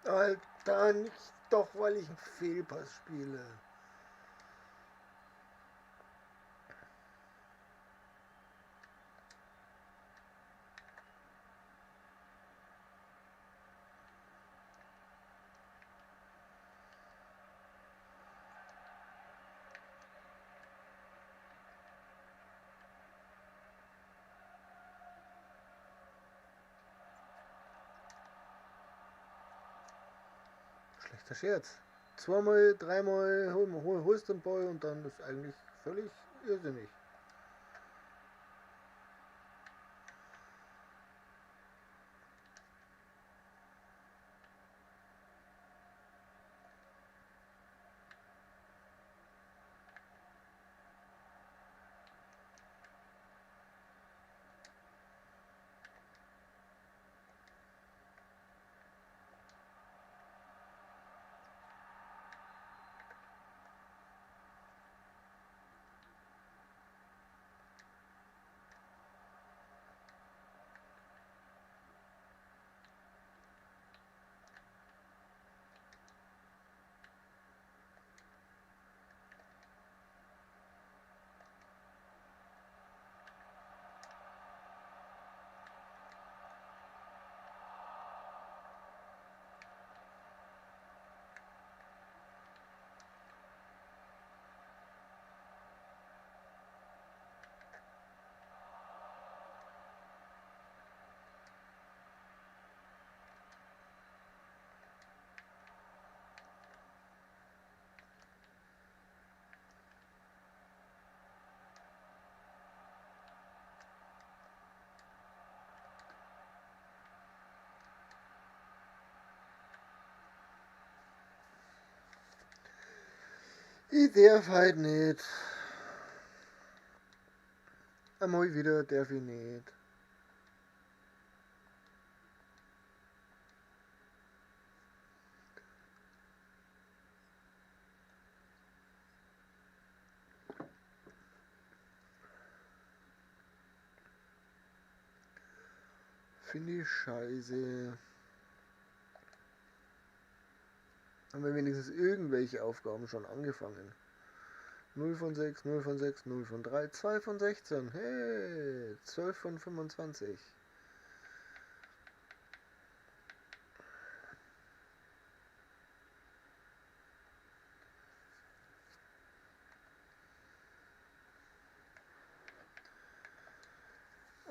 Alter, nicht doch, weil ich einen Fehlpass spiele. Schlechter Scherz. Zweimal, dreimal holst den Ball und dann ist eigentlich völlig irrsinnig. Ich darf halt nicht. Einmal wieder darf ich nicht. Finde ich scheiße. Haben wir wenigstens irgendwelche Aufgaben schon angefangen? 0 von 6, 0 von 6, 0 von 3, 2 von 16. Hey, 12 von 25.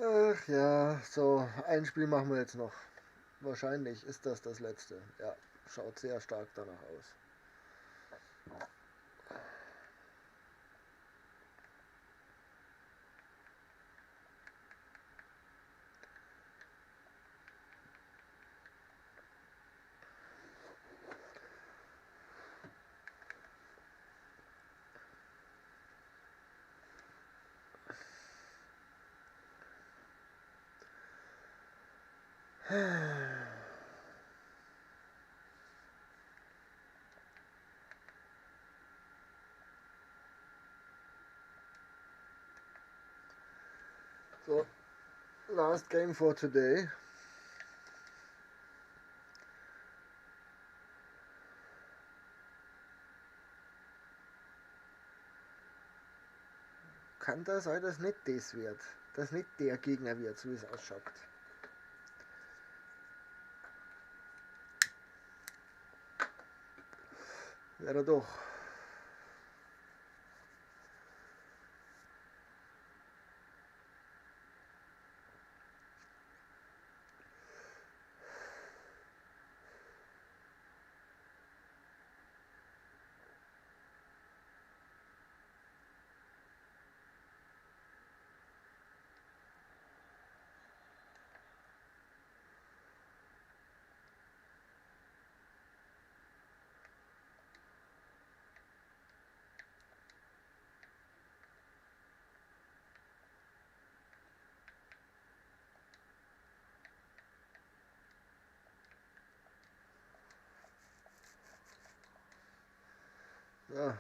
Ach ja, so, ein Spiel machen wir jetzt noch. Wahrscheinlich ist das das letzte. Ja, schaut sehr stark danach aus. So, last game for today. Kann das sein, dass nicht das wird, dass nicht der Gegner wird, so wie es ausschaut? Wäre doch. Ja.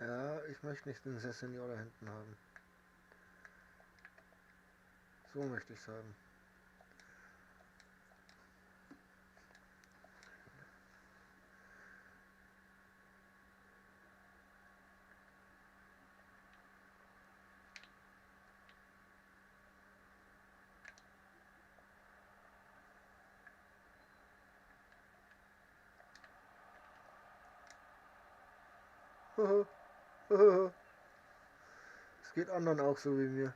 Ja, ich möchte nicht den Sessegnon da hinten haben. So möchte ich's haben. Es geht anderen auch so wie mir.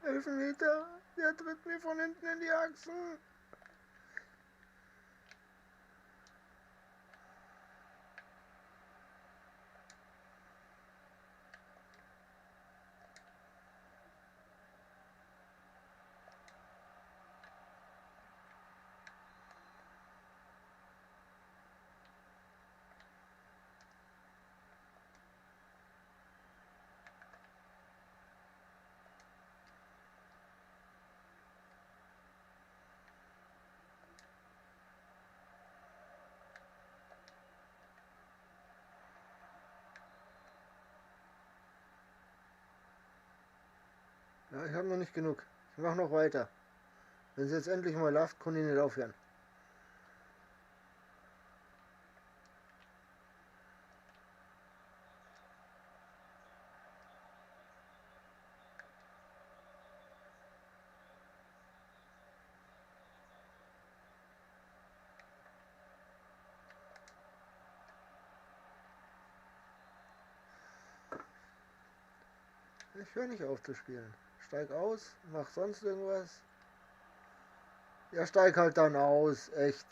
Elfmeter, der tritt mir von hinten in die Achsen. Ja, ich habe noch nicht genug. Ich mache noch weiter. Wenn sie jetzt endlich mal läuft, kann ich nicht aufhören. Ich höre nicht auf zu spielen. Steig aus, mach sonst irgendwas. Ja, steig halt dann aus, echt.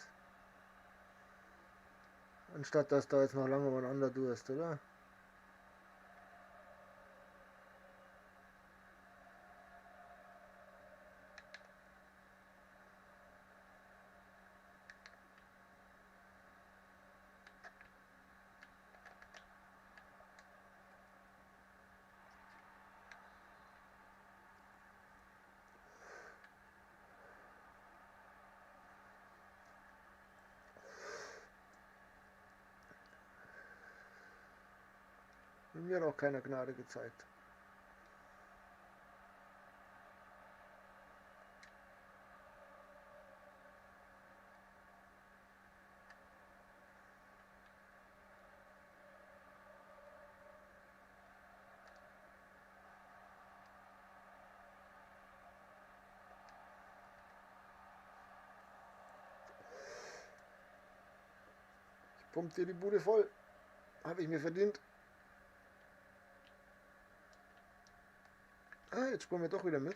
Anstatt dass da jetzt noch lange umeinander durst, oder? Mir hat auch keiner Gnade gezeigt. Ich pump dir die Bude voll. Hab ich mir verdient. Ah, jetzt spulen wir doch wieder mit.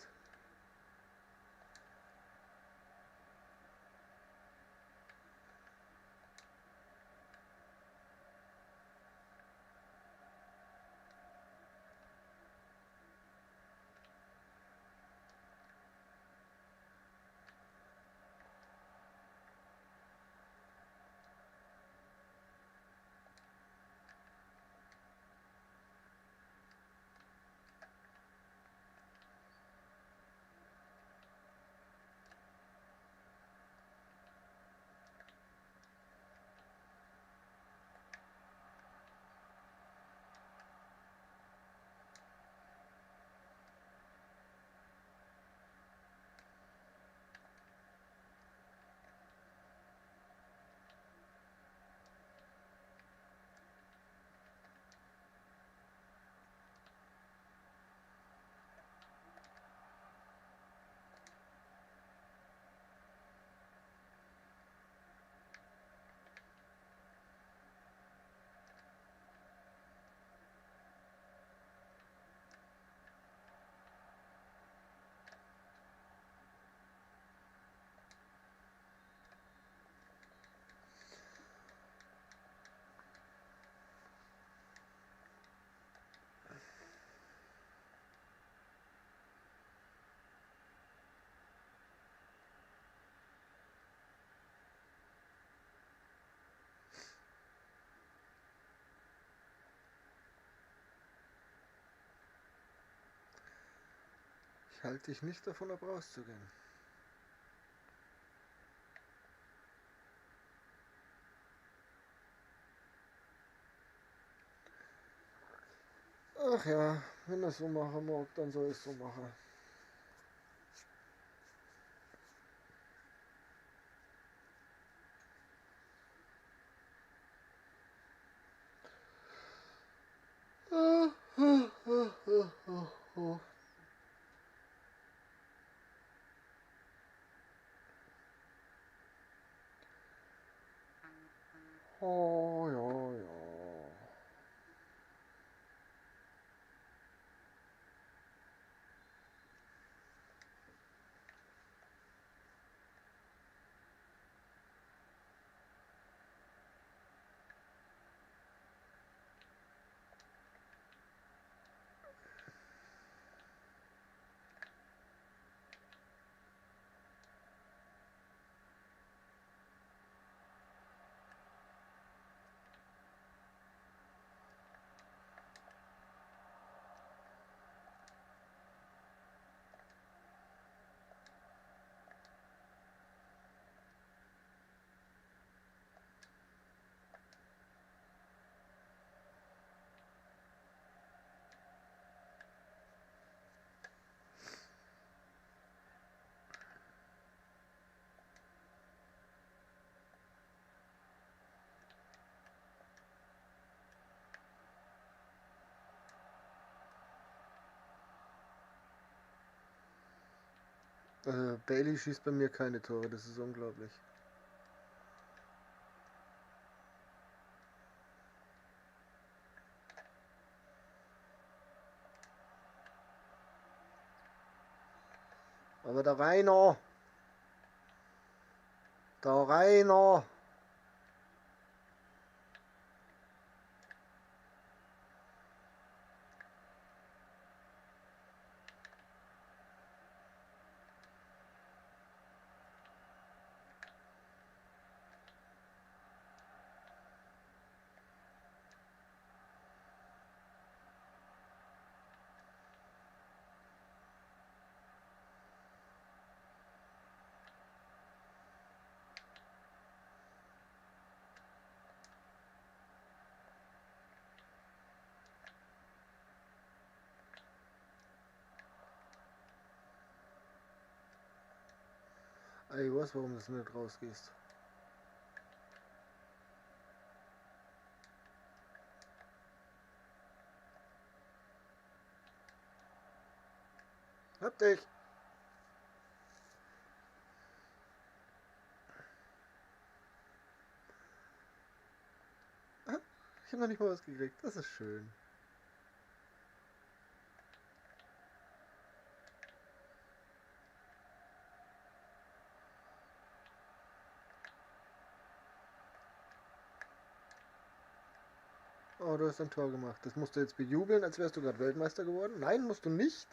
halte dich nicht davon ab, rauszugehen. Ach ja, wenn das so machen mag, dann soll ich es so machen. Oh ja, ja. Bailey schießt bei mir keine Tore, das ist unglaublich. Aber der Rainer! Der Rainer! Ich weiß, warum du nicht rausgehst. Hab dich! Ich habe noch nicht mal was gekriegt. Das ist schön. Oh, du hast ein Tor gemacht. Das musst du jetzt bejubeln, als wärst du gerade Weltmeister geworden. Nein, musst du nicht.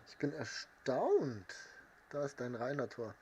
Ich bin erstaunt. Da ist dein reiner Tor.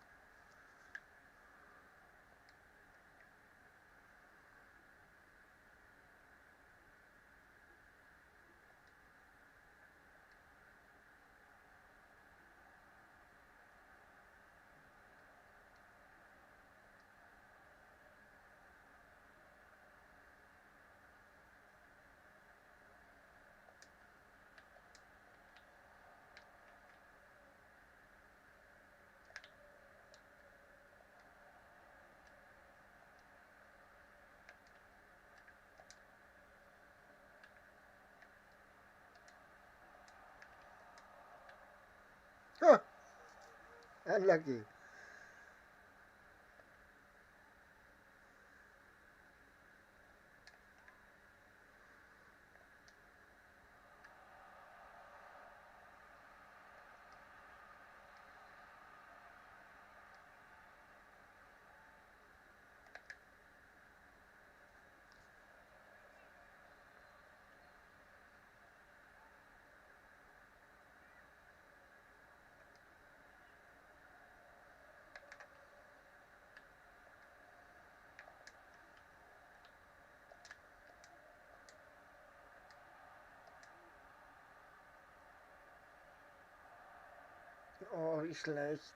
Ha! Unlucky. Oh, wie schlecht.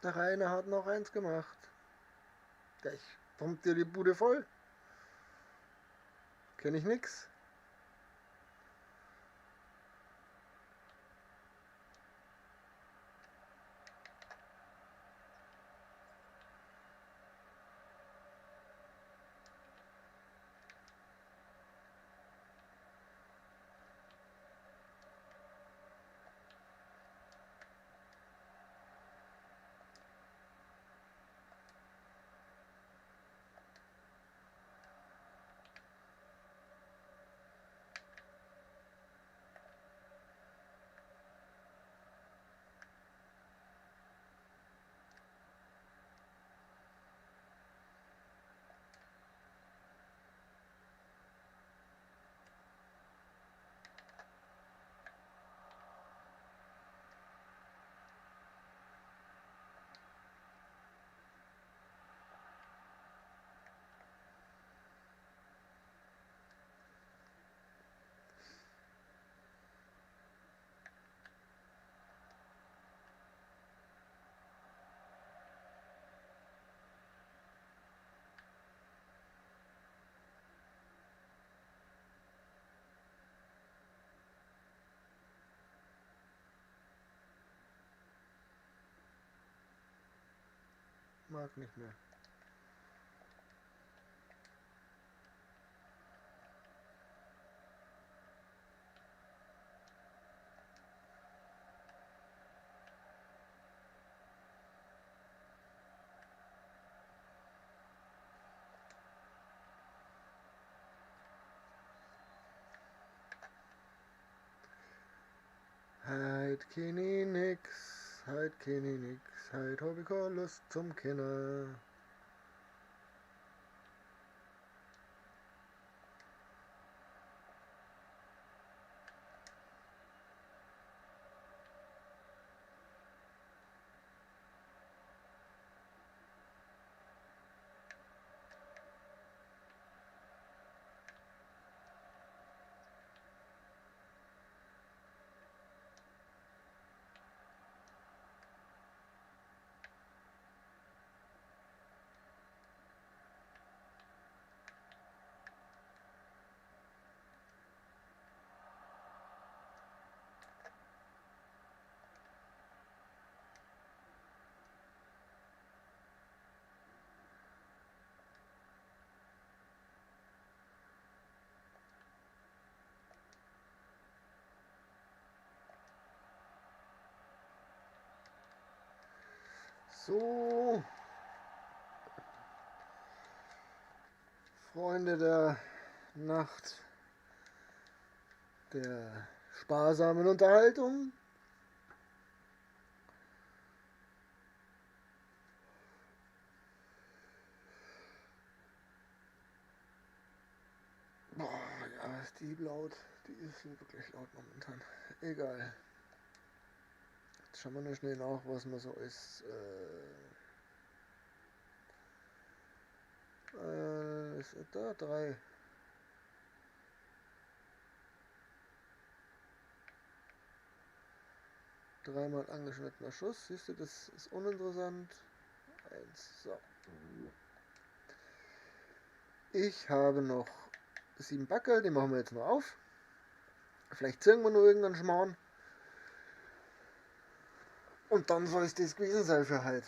Der Rainer hat noch eins gemacht. Gleich pumpt dir die Bude voll. Kenn ich nix. Mag nicht mehr. Heit kenn ich nix, heit kenn ich nix, heit hab ich keine Lust zum Kennen. So, Freunde der Nacht, der sparsamen Unterhaltung. Boah, ja, ist die laut. Die ist wirklich laut momentan. Egal. Jetzt schauen wir nur schnell nach, was man so ist. Ist da 3. Dreimal angeschnittener Schuss. Siehst du, das ist uninteressant. 1. So. Ich habe noch 7 Backerl, die machen wir jetzt noch auf. Vielleicht ziehen wir noch irgendeinen Schmarrn. Und dann soll es das gewesen sein für heute.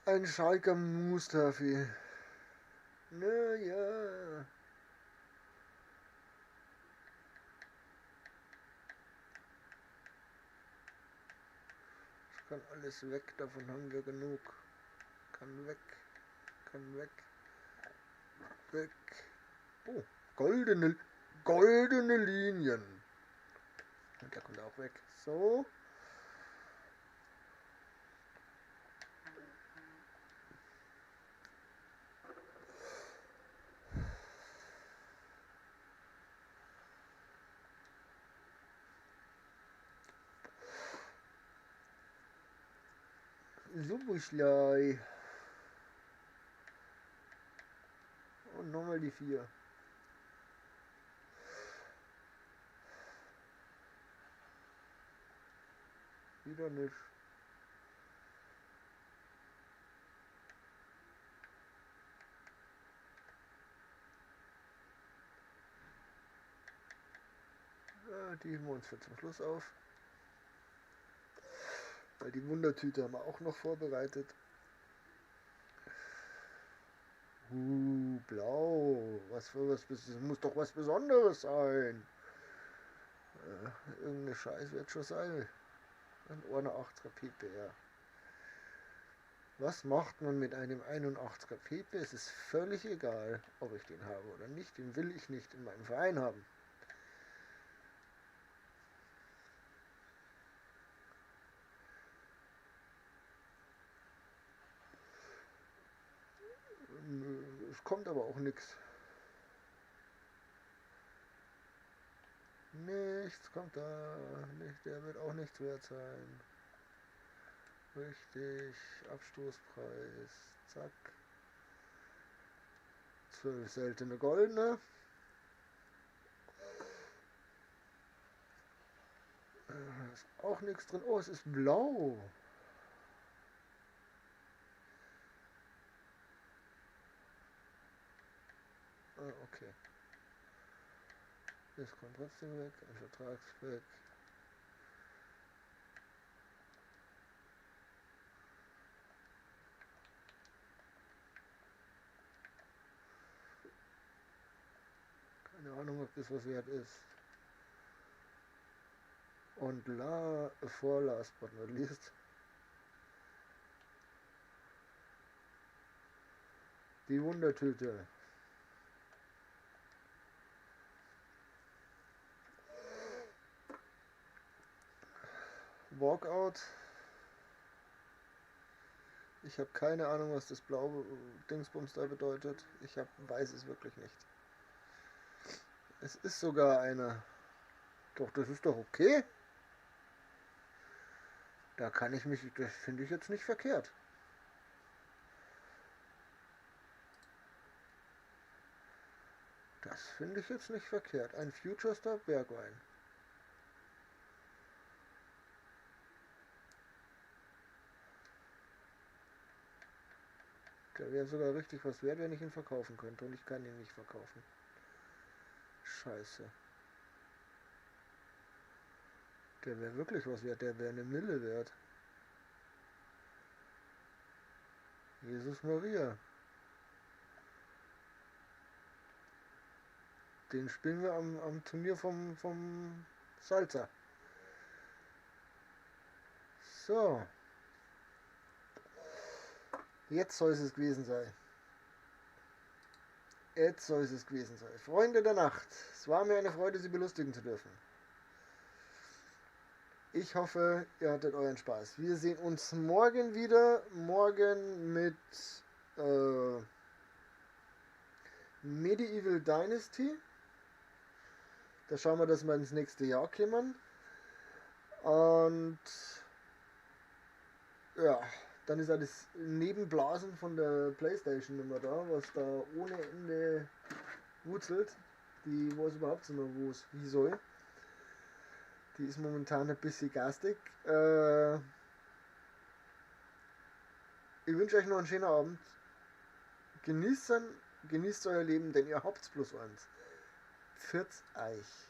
Ein Schalker Mustafi. Naja. Das kann alles weg, davon haben wir genug. Kann weg, kann weg. Weg. Oh, goldene Goldene Linien. Und der kommt auch weg. So. Szoboszlai. Und nochmal die 4. Wieder nicht. Ja, die heben wir uns für zum Schluss auf. Weil die Wundertüte haben wir auch noch vorbereitet. Blau. Was für was, das muss doch was Besonderes sein. Irgendeine Scheiß wird schon sein. Ein 81er PPR. Was macht man mit einem 81er PP? Es ist völlig egal, ob ich den habe oder nicht. Den will ich nicht in meinem Verein haben. Es kommt aber auch nix. Nichts kommt da. Nicht, der wird auch nichts wert sein. Richtig. Abstoßpreis. Zack. 12 seltene goldene. Ist auch nichts drin. Oh, es ist blau. Ah, okay. Das kommt trotzdem weg. Ein Vertragswerk. Keine Ahnung, ob das was wert ist. Und la vor last but not least. Die Wundertüte. Walkout. Ich habe keine Ahnung, was das blaue Dingsbums da bedeutet. Ich weiß es wirklich nicht. Es ist sogar einer. Doch, das ist doch okay. Da kann ich mich, das finde ich jetzt nicht verkehrt. Das finde ich jetzt nicht verkehrt. Ein Future Star Bergwijn. Der wäre sogar richtig was wert, wenn ich ihn verkaufen könnte. Und ich kann ihn nicht verkaufen. Scheiße. Der wäre wirklich was wert. Der wäre eine Mille wert. Jesus Maria. Den spielen wir am Turnier vom Salzer. So. Jetzt soll es gewesen sein. Jetzt soll es gewesen sein. Freunde der Nacht, es war mir eine Freude, Sie belustigen zu dürfen. Ich hoffe, ihr hattet euren Spaß. Wir sehen uns morgen wieder. Morgen mit Medieval Dynasty. Da schauen wir, dass wir ins nächste Jahr kommen. Und ja, dann ist auch das Nebenblasen von der PlayStation nicht mehr da, was da ohne Ende wurzelt. Die weiß überhaupt nicht mehr, wo es wie soll. Die ist momentan ein bisschen garstig. Ich wünsche euch noch einen schönen Abend. Genießt euer Leben, denn ihr habt's bloß eins. Pfiat euch.